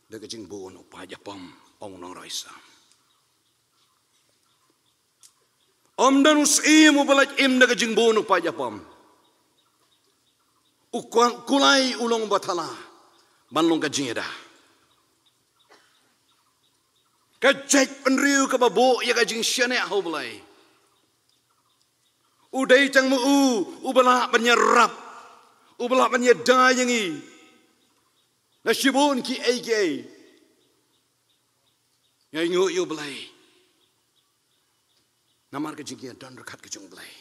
da ka jingbun u paid ïapom, ong u nongrwai Salm. Ym don u syiem uba lait im da ka jingbun u paid ïapom. U kwa-, kulai u long bathala ban long ka jingïada. Ka jaitbynriew kaba buh ïa ka jingshaniah ha U Blei, u dei tang ma u uba lah ban ïarap, uba lah ban ïada ïa ngi na shibun kiei kiei. Ngi ainguh ïa U Blei namar ka jingïadon ryngkat ka jong U Blei.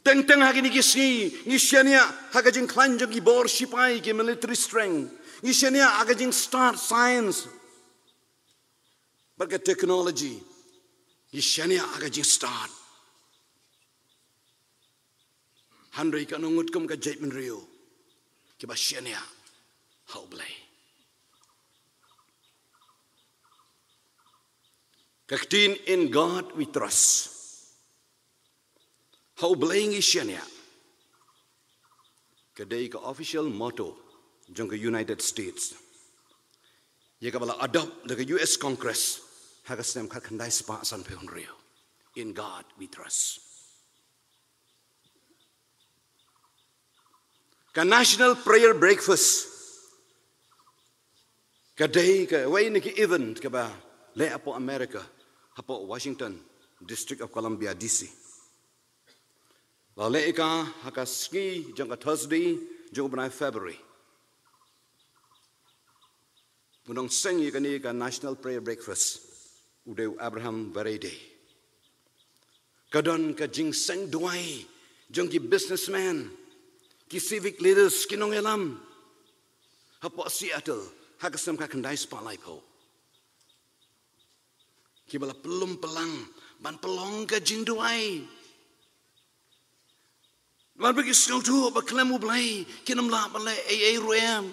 Teng teng ha kine ki sngi ngi shaniah ha ka jingkhlaiñ jong ki bor shipai, ki military strength. Ngi shaniah ha ka jingstad science bad ka technology. Ngi shaniah ha ka jingstad. Hynrei katno ngut kum ka jaitbynriew kiba shaniah ha U Blei? Ka ktien "In God we trust", ha U Blei ngi shaniah, ka dei ka official motto jong ka United States, ïa kaba la adopt da ka U S Congress ha ka snem khatkhyndai spah sanphew hynriew. In God we trust. Ka National Prayer Breakfast ka dei kawei na ki event kaba leh hapoh America, hapoh Washington, District of Columbia, D C. La leh ïa ka ha ka sngi jong ka Thursday jong u bnai February. U nongseng ïa kane ka National Prayer Breakfast u dei u Abraham Vereide. Ka don ka jingseng duwai jong ki businessmen, ki civic leaders, ki nongïalam hapoh Seattle ha ka snem khatkhyndai spah laiphew, kiba la pynlum pynlang ban pynlong ka jingduwai. Namar ba ki sngewthuh ba khlem U Blei kin ym lah ban leh ei ei ruh em.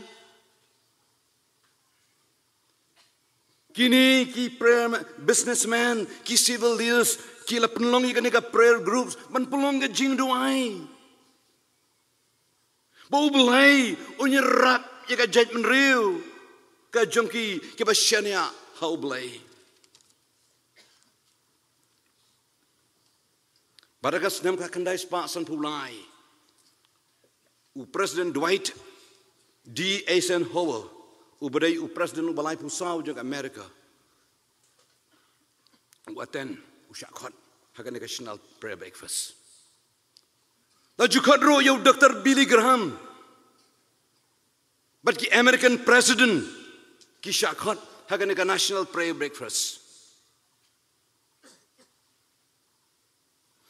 Kine ki prayer ma-, businessmen, ki civil leaders, ki la pynlong ïa kane ka prayer groups ban pynlong ka jingduwai ba U Blei un ïarap ïa ka jaitbynriew ka jong ki, kiba shaniah ha U Blei. Bad ha ka snem khatkhyndai spah sanphew lai, u President Dwight D Eisenhower, uba dei u President uba laiphew saw jong ka America, u attend, u shah khot ha kane ka National Prayer Breakfast. La ju khot ruh ïa u Doctor Billy Graham, Bad ki American president ki shah khot ha kane ka National Prayer Breakfast.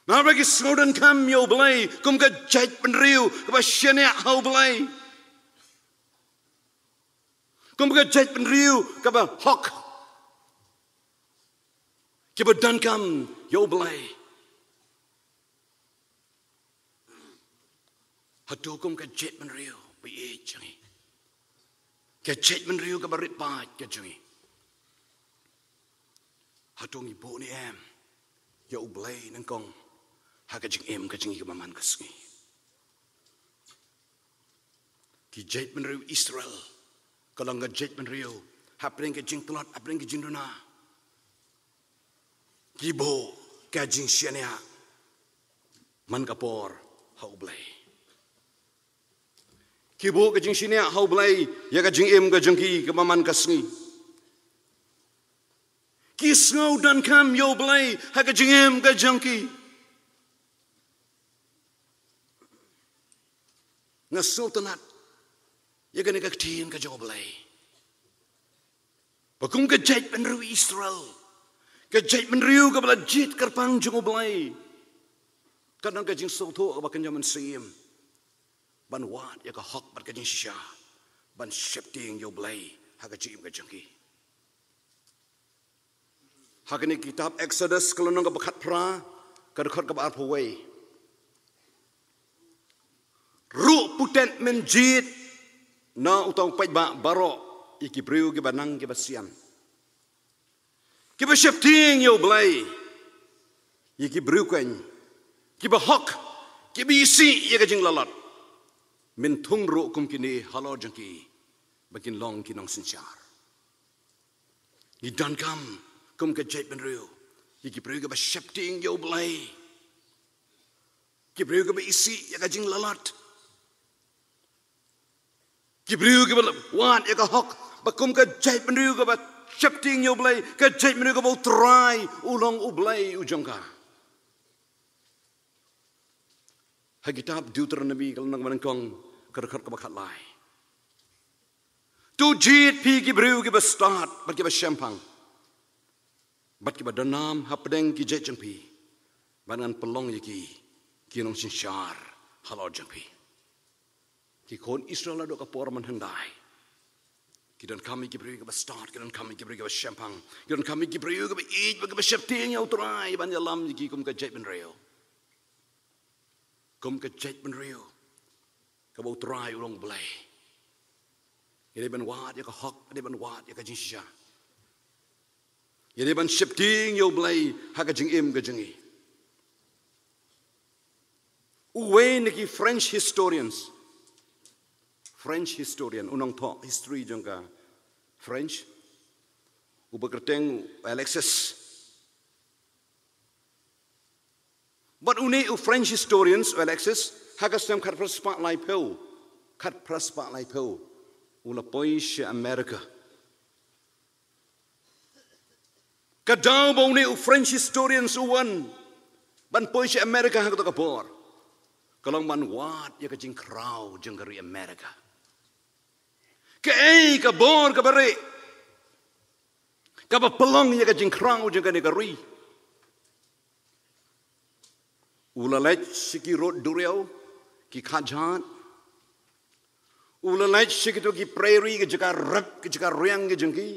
Namar ba ki sngewdonkam ïa U Blei kum ka jaitbynriew kaba shaniah ha U Blei, kum ka jaitbynriew kaba hok, kiba donkam ïa U Blei. Hato kum ka jaitbynriew ba ïeit jong ngi, ka jaitbynriew kaba rit paid ka jong ngi, hato ngi buh ne em ïa U Blei nyngkong ha ka jingim ka jong ngi kaba man ka sngi? Ki jaitbynriew Israel ka long ka jaitbynriew hapdeng ka jingtlot, hapdeng ka jingduna, ki buh ka jingshaniah man ka por ha U Blei. Ki buh ka jingshaniah ha U Blei ïa ka jingim ka jong ki kaba man ka sngi. Ki sngewdonkam ïa U Blei ha ka jingim ka jong ki. Nga sngewtynnat ïa kane ka ktien ka jong U Blei, ba kum ka jaitbynriew Israel, ka jaitbynriew kaba la jied kyrpang jong U Blei, ka don ka jingsngewthuh kaba kynja mynsiem ban wad ïa ka hok bad ka jingshisha, ban sheptieng ïa U Blei ha ka jingim ka jong ki. Ha kane ka kitab Exodus ka lynnong kaba khatphra, ka dkhot kaba arphew wei: Ruh putet men jied na uta u paidbah baroh ïa ki briew kiba nang kiba sian, kiba sheptieng ïa U Blei, ïa ki briew keiñ kiba hok, kiba isih ïa ka jinglalot. Men thung ruh kum kine halor jong ki, ba kin long ki nongsynshar. Ngi donkam kum ka jaitbynriew ïa ki briew kiba sheptieng ïa U Blei, ki briew kiba isih ïa ka jinglalot, ki briew kiba wad ïa ka hok, ba kum ka jaitbynriew kaba sheptieng ïa U Blei, ka jaitbynriew kaba U Trai u long U Blei u jong ka. Ha kitab Deuteronomi ka lynnong ba nyngkong, ka dkhot kaba khatlai: To jied phi ki briew kiba stad bad kiba shemphang bad kiba donnam hapdeng ki jait jong phi, bad ngan pynlong ïa ki ki nongsynshar halor jong phi. Ki khun Israel haduh ka por mynhyndai ki donkam ïa ki briew kiba stad, ki donkam ïa ki briew kiba shemphang, ki donkam ïa ki briew kiba ïeit bad kiba sheptieng ïa U Trai ban ïalam ïa ki kum ka jaitbynriew, kum ka jaitbynriew kaba U Trai u long U Blei. Ïa dei ban wad ïa ka hok, ïa dei ban wad ïa ka jingshisha, ïa dei ban sheptieng ïa U Blei ha ka jingim ka jong ngi. Uwei na ki French historians, French historian, u nongthoh history jong ka French, uba kyrteng Alexis. Bad une u French historian u Alexis, ha ka snem khatphra spah laiphew, khatphra spah laiphew, u la poi sha America. Ka daw ba une u French historian u wan ban poi sha America ha kata ka por, ka long ban wad ïa ka jingkhraw jong ka ri America. Kaei ka bor kaba rieh kaba pynlong ïa ka jingkhraw jong kane ka ri? U la leit sha ki rud duriaw, ki khadjat. U la leit sha kito ki prairie, ki jaka rep, ki jaka riang ki jong ki.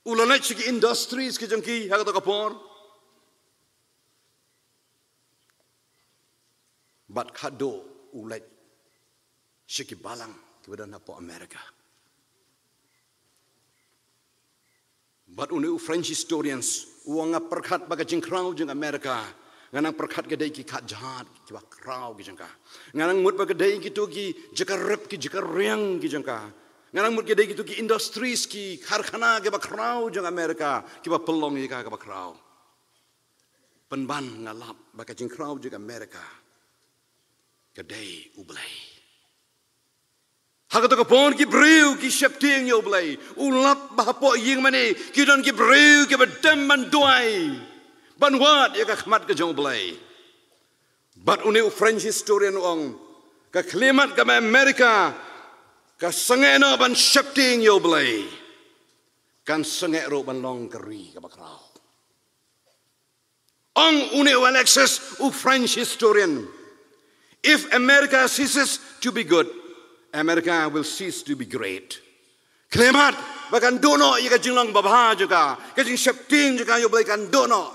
U la leit sha ki industries ki jong ki ha kata ka por. Bad khadduh u leit sha ki balang kiba don hapoh America. Bad une u French historian u ong, nga pyrkhat ba ka jingkhraw jong America, nga nang pyrkhat ka dei ki khadjat kiba khraw ki jong ka. Nga nang mut ba ka dei kito ki jaka rep, ki jaka riang ki jong ka. Nga nang mut ka dei kito ki industries, ki karkhana kiba khraw jong America kiba pynlong ïa ka kaba khraw. Pynban nga lap ba ka jingkhraw jong America ka dei U Blei. Ha kata ka por ki briew ki sheptieng ïa U Blei. U lap ba hapoh ïing mane ki don ki briew kiba dem ban duwai, ban wad ïa ka khmat ka jong U Blei. Bad une u French historian u ong, Ka khyllipmat kaba America ka sangeh noh ban sheptieng ïa U Blei, kan sangeh ruh ban long ka ri kaba khraw. Ong une u Alexis, u French historian, "If America ceases to be good, America will cease to be great." Khyllipmat ba kan duh noh ïa ka jinglong babha jong ka, ka jingsheptieng jong ka ïa U Blei kan duh noh.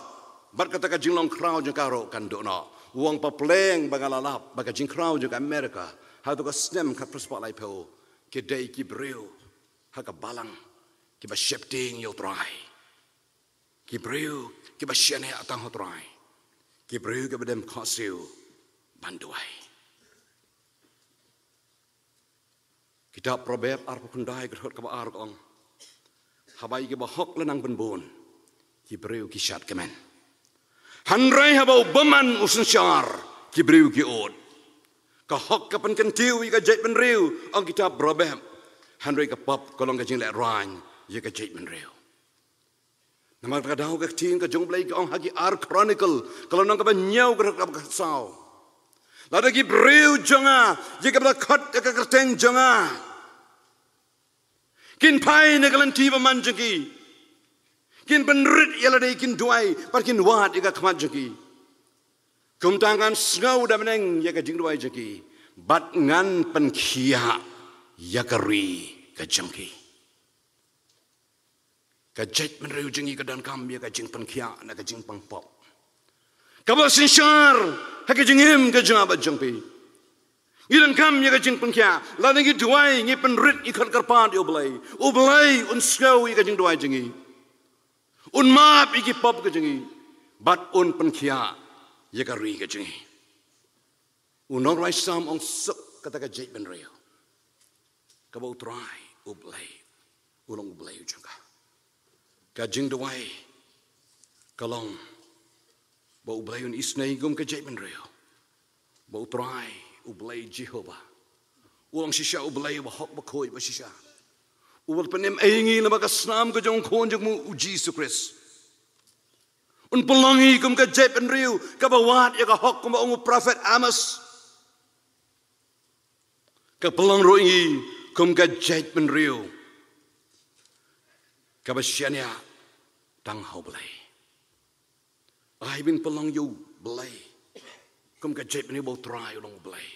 Bad kata ka jinglong khraw jong ka ruh kan duh noh. U ong papleng ba nga la lap ba ka jingkhraw jong ka America ha kato ka snem khatphra spah laiphew ki dei ki briew ha ka balang kiba sheptieng ïa U Trai. Ki briew kiba shaniah tang ha U Trai. Ki briew kiba dem khohsiew ban duwai. Kitab Proverb arphew khyndai ka dkhot kaba ar ka ong, "Haba ïa kiba hok la nang pynbun, ki briew ki shad kmen. Hynrei haba u bymman u synshar, ki briew ki ud." Ka hok ka pynkyntiew ïa ka jaitbynriew, ong kitab Proverb. Hynrei ka pop ka long ka jinglehrain ïa ka jaitbynriew. Namar ka daw ka ktien ka jong U Blei ka ong ha ki Ar Chronicle, ka lynnong kaba hynñiew ka dkhot kaba khatsaw, "Lada ki briew jong nga, ïa kiba la khot ïa ka kyrteng jong nga, kin phai na ka lynti bymman jong ki, kin pynrit ïa lade, kin duwai bad kin wad ïa ka khmat jong ki, kumta ngan sngew da bneng ïa ka jingduwai jong ki bad ngan pynkhiah ïa ka ri ka jong ki." Ka jaitbynriew jong ngi ka donkam ïa ka jingpynkhiah na ka jingpangpop kaba synshar ha ka jingim ka jong nga bad jong phi. Ngi donkam ïa ka jingpynkhiah. Lada ngi duwai, ngi pynrit, ngi khot kyrpad ïa U Blei, U Blei un sngew ïa ka jingduwai jong ngi. Un map ïa ki pop ka jong ngi bad un pynkhiah ïa ka ri ka jong ngi. U nongrwai Salm ong, "Suk kata ka jaitbynriew kaba U Trai U Blei u long U Blei u jong ka." Ka jingduwai ka long ba U Blei un isynei kum ka jaitbynriew ba U Trai U Blei Jehobah u long shisha U Blei uba hok, uba khuid, uba shisha, uba pynim ïa ngi lyngba ka snam ka jong u Khun jong u, U Jisu Khrist. Un pynlong ngi kum ka jaitbynriew kaba wad ïa ka hok, kumba ong u prophet Amos. Ka pynlong ruh ngi kum ka jaitbynriew kaba shaniah tang ha U Blei. Ai, ba ngin pynlong ïa U Blei kum ka jaitbynriew ba U Trai u long U Blei.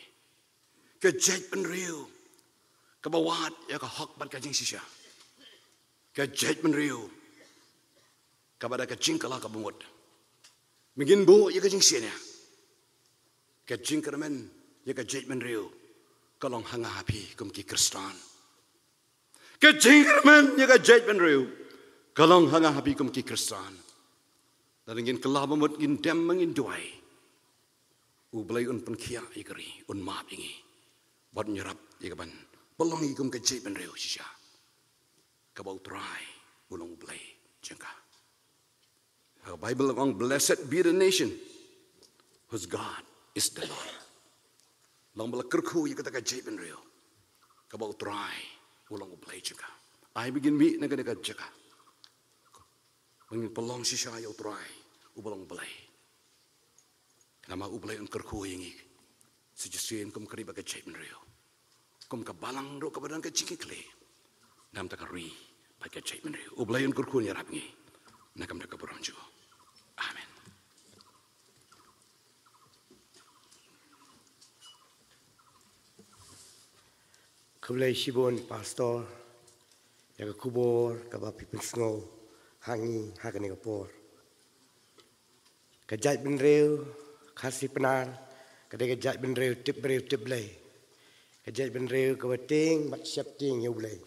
Ka jaitbynriew kaba wad ïa ka hok bad ka jingshisha. Ka jaitbynriew kaba da ka jingkylla kaba mut. Ba ngin buh ïa ka jingshaniah. Ka jingkyrmen ïa ka jaitbynriew ka long ha nga ha phi kum ki Khristan. Ka jingkyrmen ïa ka jaitbynriew ka long ha nga ha phi kum ki Khristan. Lada ngin kylla ba mut, ngin dem bad ngin duwai, U Blei un pynkhiah ïa ka ri, un map ïa ngi bad un ïarap ïa ka ban pynlong ngi kum ka jaitbynriew shisha kaba U Trai u long U Blei jong ka. Ha ka Baibl ka ong, "Blessed be the nation whose God is the Lord." Long ba la kyrkhu ïa kata ka jaitbynriew kaba U Trai u long U Blei jong ka. Ai ba ngin mih na kane ka jaka ba ngin pynlong shisha ïa U Trai uba long U Blei. Namar U Blei un kyrkhu ïa ngi sa shisien kum ka ri bad ka jaitbynriew, kum ka balang ruh kaba don ka jingkitkhlieh, namar ka ri bad ka jaitbynriew. U Blei un kyrkhu, un ïarap ngi na ka bynta ka burom jong u. Amen. Khublei shibun Pastor ïa ka khubor kaba phi pynsngew ha ngi ha kane ka por. Ka jaitbynriew Khasi Pnar ka dei ka jaitbynriew tip briew tip Blei. Ka jaitbynriew kaba tieng bad sheptieng ïa U Blei.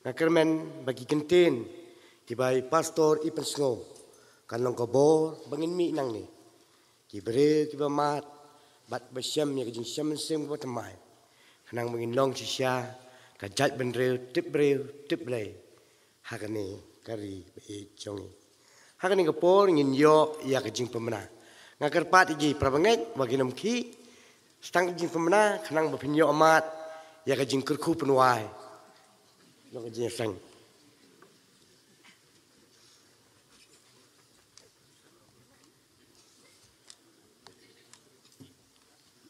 Nga kyrmen ba ki kyntien kiba i Pastor i pynsngew kan long ka bor ba ngin mih nangne, ki briew kiba mad bad ba shem ïa ka jingshem mynsiem kaba thymmai, khnang ba ngin long shisha ka jaitbynriew tip briew tip Blei ha kane ka ri ba ïeit jong ngi. Ha kane ka por ngin ïoh ïa ka jingpynbna. Nga kyrpad ïa ki para bangeit ba kin ym khih, sa tang ka jingpynbna khnang ba phin ïoh mad ïa ka jingkyrkhu pynwai jong ka jingïaseng.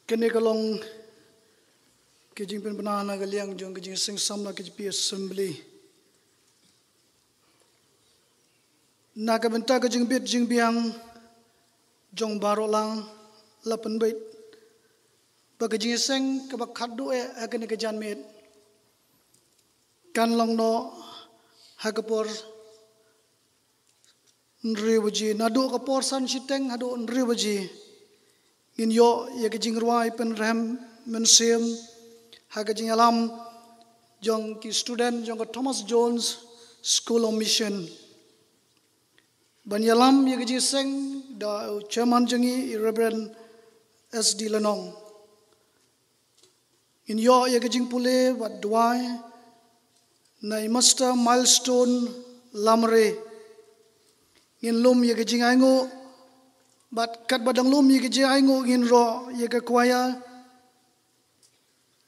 Kane ka long Ka jingpynbna na ka liang jong ka Jingïaseng Samla K J P Assembly. Na ka bynta ka jingbit jingbiang jong baroh lang, la pynbit ba ka jingïaseng kaba khatduh eh ha kane ka janmiet kan long noh ha ka por hynriew baje, naduh ka por san shiteng haduh hynriew baje. Ngin ïoh ïa ka jingrwai pynrhem mynsiem ha ka jingïalam jong ki student jong ka Thomas Jones School of Mission. Ban ïalam ïa ka jingïaseng da u chairman jong ngi, i Reverend S D Lanong. Ngin ïoh ïa ka jingpule bad duwai na i Master Milestone Lamre. Ngin lum ïa ka jingainguh bad katba dang lum ïa ka jingainguh ngin roh ïa ka choir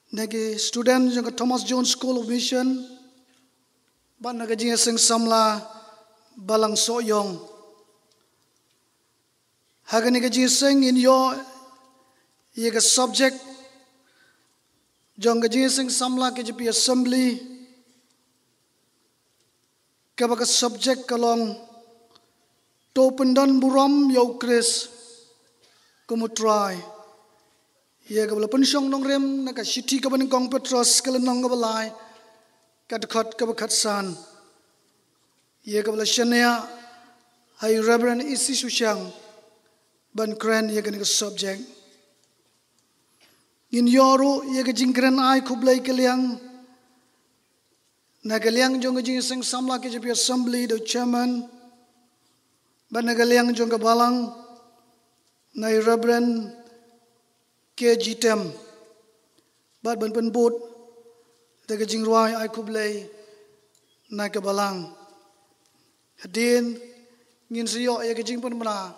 na ki student jong ka Thomas Jones School of Mission bad na ka Jingïaseng Samla Balang Sohiong. Ha kane ka jingïaseng ngin ïoh ïa ka subject jong ka Jingïaseng Samla K J P Assembly, kaba ka subject ka long To Pyndon Burom ïa u Khrist kum u Trai. Ïa kaba la pynshong nongrim na ka shithi kaba nyngkong Petros ka lynnong kaba lai, ka dkhot kaba khatsan. Ïa kaba la shaniah ha i Reverend E C Sushang ban kren ïa kane ka subject. Ngin ïoh ruh ïa ka jingkren ai khublei ka liang na ka liang jong ka Jingïaseng Samla K J P Assembly da u chairman, bad na ka liang jong ka balang na i Reverend K G Tem, bad ban pynbud da ka jingrwai ai khublei na ka balang. Hadien ngin sa ïoh ïa ka jingpynbna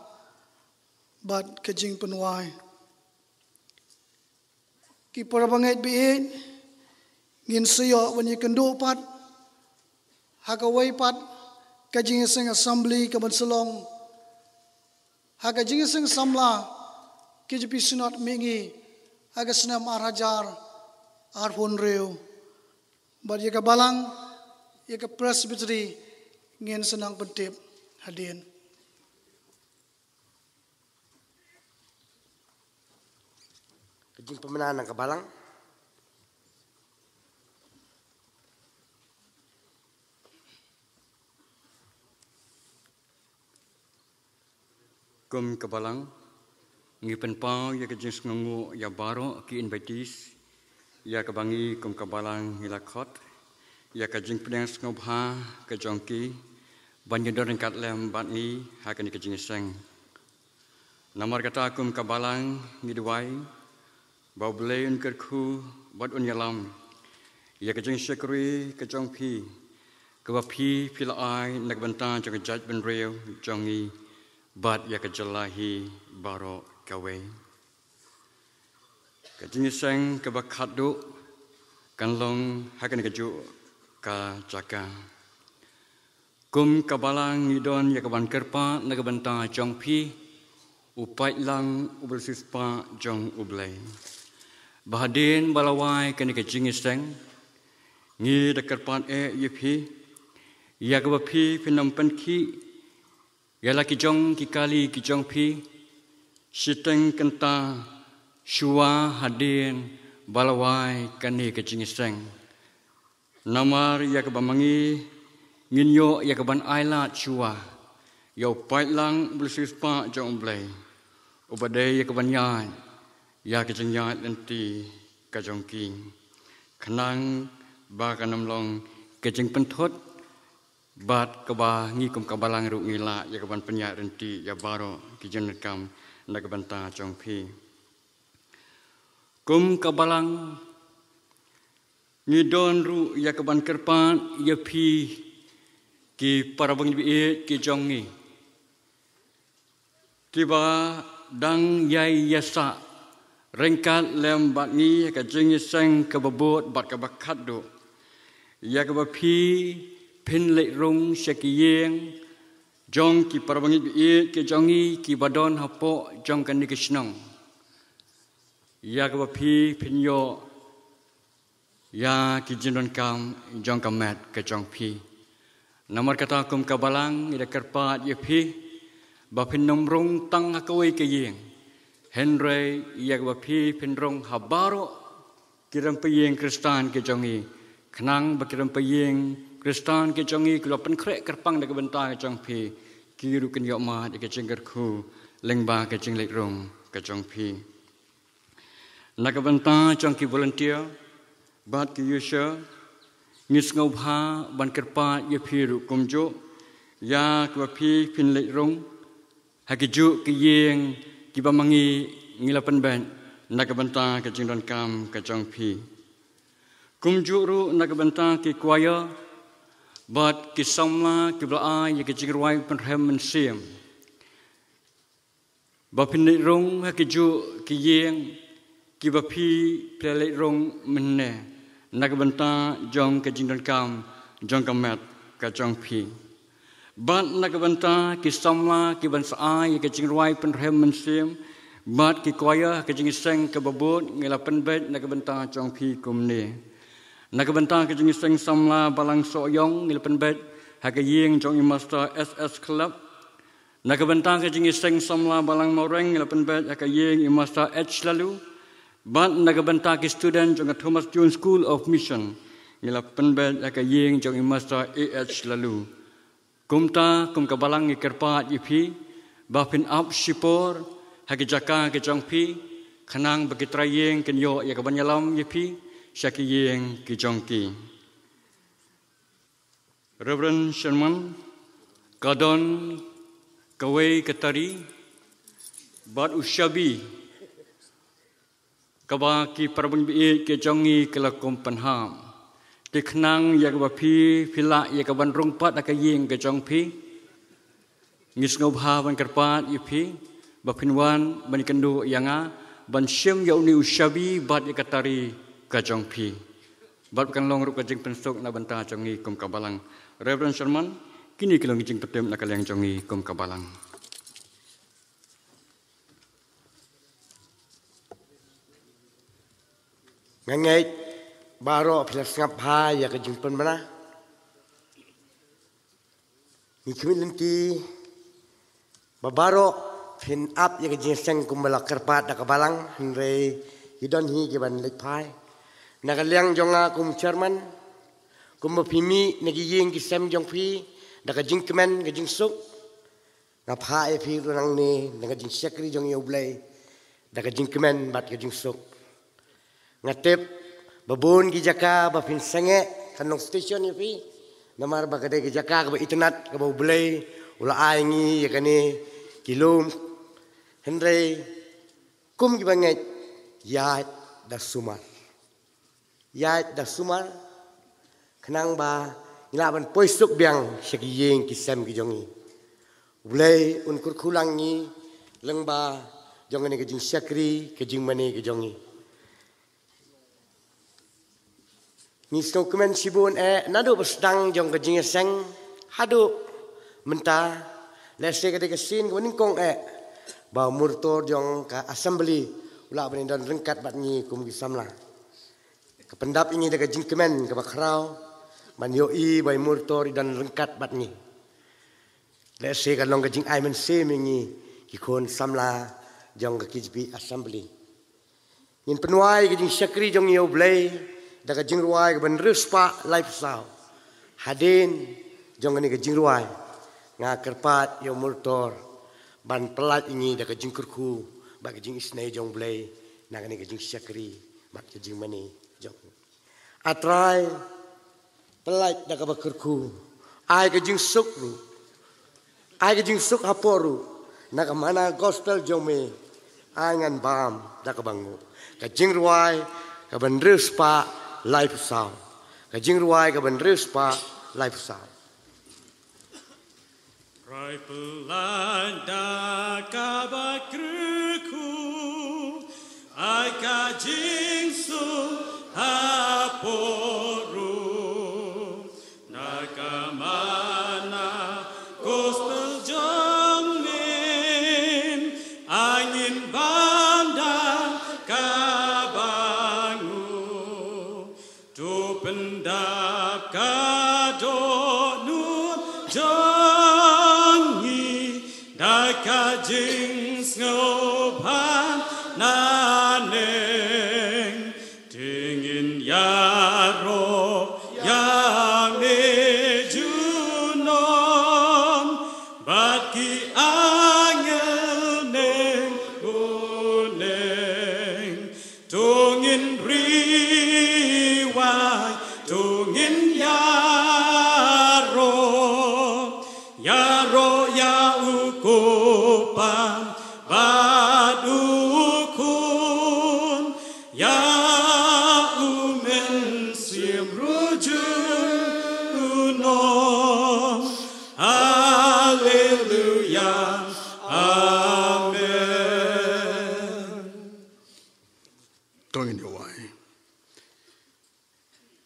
bad ka jingpynwai. Ki para bangeit baieit, ngin sa ïoh ban ïakynduh pat ha kawei pat ka Jingïaseng Assembly kaban sa long ha ka Jingïaseng Samla K J P Synod Mihngi ha ka snem ar hajar arphew hynriew. Bad ïa ka balang, ïa ka Presbytery ngin sa nang pyntip hadien. Ka jingpynbna na ka balang. Kum ka balang, ngi pynpaw ïa ka jingsngewnguh ïa baroh ki invitees ïa kaba ngi kum ka balang ngi la khot ïa ka jingpdiang sngewbha ka jong ki ban ïadon ryngkat lem bad ngi ha kane ka jingïaseng. Namar kata kum ka balang ngi duwai ba U Blei un kyrkhu bad un ïalam ïa ka jingshakri ka jong phi, kaba phi phi la ai na ka bynta jong ka jaitbynriew jong ngi bad ïa ka jylla hi baroh kawei. Ka jingïaseng kaba khatduh kan long ha kane kajuh ka jaka. Kum ka balang ngi don ïa kaban kyrpad na ka bynta jong phi, u paidlang uba la siewspah jong U Blei. Ba hadien ba la wai kane ka jingïaseng, ngi da kyrpad eh ïa phi ïa kaba phi phin ym pynkhih ïa la ki jong ki kali ki jong phi shiteng kynta shuwa hadien ba la wai kane ka jingïaseng. Namar ïa kaba ma ngi ngin ïoh ïa kaban ailad shuwa ïa u paidlang uba la siewspah jong U Blei, uba dei ïa kaban ïaid ïa ka jingïaid lynti ka jong ki, khnang ba kan ym long ka jingpynthut bad kaba ngi kum ka balang ruh ngi lah ïa kaban pynïaid lynti ïa baroh ki jingdonkam na ka bynta jong phi. Kum ka balang ngi don ruh ïa kaban kyrpad ïa phi ki para bangeit baieit ki jong ngi, kiba dang ïai ïasah ryngkat lem bad ngi ha ka jingïaseng kaba bud bad kaba khatduh, ïa kaba phi phin leit rung sha ki ïing jong ki para bangeit baieit ki jong ngi kiba don hapoh jong kane ka shnong, ïa kaba phi phin ïoh ïa ki jingdonkam jong ka met ka jong phi. Namar kata kum ka balang ngi da kyrpad ïa phi ba phin nym rung tang ha kawei ka ïing, hynrei ïa kaba phi phin rung ha baroh ki rympei ïing Khristan ki jong ngi, khnang ba ki rympei ïing Khristan ki jong ngi ki la pynkhreh kyrpang da ka bynta ka jong phi, ki ruh kin ïoh mad ïa ka jingkyrkhu lyngba ka jingleit rung ka jong phi. Na ka bynta jong ki volunteer bad ki usher, ngi sngewbha ban kyrpad ïa phi ruh kumjuh ïa kaba phi phin leit rung ha ki juh ki ïing kiba ma ngi ngi la pynbeit na ka bynta ka jingdonkam ka jong phi. Kumjuh ruh na ka bynta ki choir bad ki samla kiba la ai ïa ka jingrwai pynrhem mynsiem, ba phin leit rung ha ki juh ki ïing kiba phi phi la leit rung mynne na ka bynta jong ka jingdonkam jong ka met ka jong phi. Bad na ka bynta ki samla kiban sa ai ïa ka jingrwai pynrhem mynsiem bad ki choir ha ka jingïaseng kaba bud, ngi la pynbeit na ka bynta jong phi kumne. Na ka bynta ka jingïaseng samla Balang Sohiong, ngi la pynbeit ha ka ïing jong i Master S S Khlap. Na ka bynta ka jingïaseng samla Balang Mawreng, ngi la pynbeit ha ka ïing i Master H Lalu. Bad na ka bynta ki student jong ka Thomas Jones School of Mission, ngi la pynbeit ha ka ïing jong i Master A H Lalu. Kumta kum ka balang ngi kyrpad ïa phi ba phin ap shipor ha ki jaka ki jong phi, khnang ba ki trai ïing kin ïoh ïa kaban ïalam ïa phi sha ki ïing ki jong ki. Reverend Sherman, ka don kawei ka tari bad u shabi kaba ki parabangeit ki jong ngi ki la kum pynhap. Te khnang ïa kaba phi phi lah ïa kaban rung pat ha ka ïing ka jong phi, ngi sngewbha ban kyrpad ïa phi ba phin wan ban ïakynduh ïa nga ban shim ïa une u shabi bad ïa ka tari ka jong phi. Bad kan long ruh ka jingpynsuk na bynta jong ngi kum ka balang. Reverend Sherman, kine ki long ki jingpyntip na ka liang jong ngi kum ka balang. Nga ngeit baroh phi la sngap bha ïa ka jingpynbna. Ngi khmih lynti ba baroh phin ap ïa ka jingïaseng kumba la kyrpad da ka balang, hynrei ki don hi kiban leit phai. Na ka liang jong nga kum chairman, kumba phi mih na ki ïing ki sem jong phi da ka jingkmen ka jingsuk, nga phah ïa phi ruh nangne na ka jingshakri jong ïa U Blei da ka jingkmen bad ka jingsuk. Nga tip ba bun ki jaka ba phin sangeh kan long station ïa phi, namar ba ka dei ka jaka kaba itynnat kaba U Blei u la ai ngi ïa kane ki lum. Hynrei kum kiba ngeit, ïaid da sumar. Ïaid da sumar, khnang ba ngi lah ban poi suk biang sha ki ïing ki sem ki jong ngi. U Blei un kyrkhu lang ngi lyngba jong kane ka jingshakri ka jingmane ka jong ngi. Ngi sngewkmen shibun eh naduh ba sdang jong ka jingïaseng haduh mynta, lehse ka dei ka sien kaba nyngkong eh ba u murtor jong ka assembly u lah ban ïadon ryngkat bad ngi kum ki samla. Ka pyndap ïa ngi da ka jingkmen kaba khraw ban ïohi ba i murtor i don ryngkat bad ngi. Lehse ka long ka jingai mynsiem ïa ngi ki khun samla jong ka K J P Assembly. Ngin pynwai ka jingshakri jong ngi ïa U Blei da ka jingrwai kaba hynriew spah laiphew saw. Hadien jong kane ka jingrwai, nga kyrpad ïa u murtor ban pyllait ïa ngi da ka jingkyrkhu bad ka jingisynei jong U Blei na kane ka jingshakri bad ka jingmane jong ngi. A Trai, pyllait da kaba kyrkhu, ai ka jingsuk ruh, ai ka jingsuk hapoh ruh na ka mana gospel jong me. Ai ngan bam da kaba nguh. Ka jingrwai kaba hynriew spah laiphew saw. Ka jingrwai kaba hynriew spah laiphew saw. Trai pyllait da kaba kyrkhu, ai ka jingsuk hapoh ruh na ka mana gospel jong me. Ai ngin bam da kaba nguh. Ka dohnud jong ngi da ka jingsngewbha naneng. Te ngin ïaroh ïa me junom bad ki angel neng bun neng. To ngin ri wai, to ngin ïaroh, ïaroh ïa u Kpa bad u Khun, ïa u Mynsiem ruh junom. Haleluya. Amen. To ngin ïa wai.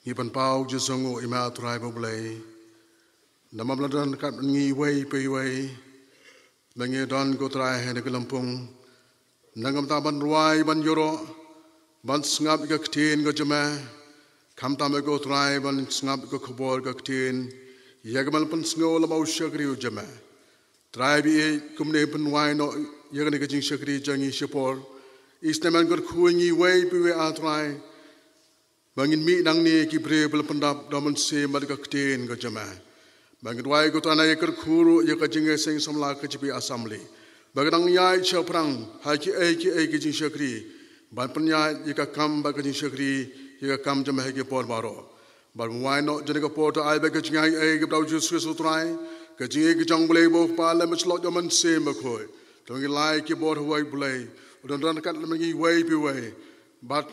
Ngi pynpaw jingïaseng ïa me, A Trai ba U Blei. Namar ba la don ryngkat bad ngi iwei pa iwei. Ba ngi don, ko Trai, ha kane ka lympung. Nangta ban rwai, ban ïaroh, ban sngap ïa ka ktien ka jong me. Khamtam, ko Trai, ban sngap ïa ka khubor ka ktien, ïa kaba la pynsngew lyngba u shakri jong me. Trai, ba ïeit kumne pynwai noh ïa kane ka jingshakri jong ngi shipor. Isynei ban kyrkhu ïa ngi iwei pa iwei, A Trai. Ba ngin mih nangne ki briew ba la pyndap da u Mynsiem bad ka ktien ka jong me. Ba ngin rwai, ko Trai, ïa ka kyrkhu ruh ïa ka jingïaseng samla ka J B Assembly. Ba ka dang ïaid shaphrang ha kiei kiei ki jingshakri. Ban pynïaid ïa ka kam bad ka jingshakri ïa ka kam jong me ha ki por baroh. Ban wai noh jong kane ka por, to ai ba ka jingaiei kaba da U Jisu Khrist U Trai, ka jingïeit ka jong U Blei U Kpa lem bad ka shlok jong U Mynsiem Bakhuid. To ngin ïaleh ki bor ha uwei U Blei, u don ryngkat lem bad ngi iwei pa iwei. Bad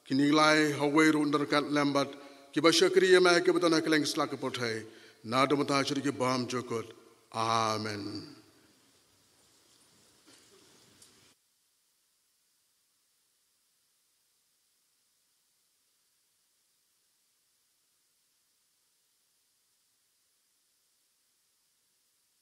kine ngi ïaleh ha uwei ruh u don ryngkat lem bad kiba shakri ïa me, kiba don ha kylleng ki sla ka pyrthei. Naduh mynta shaduh ki bymjukut. Amen.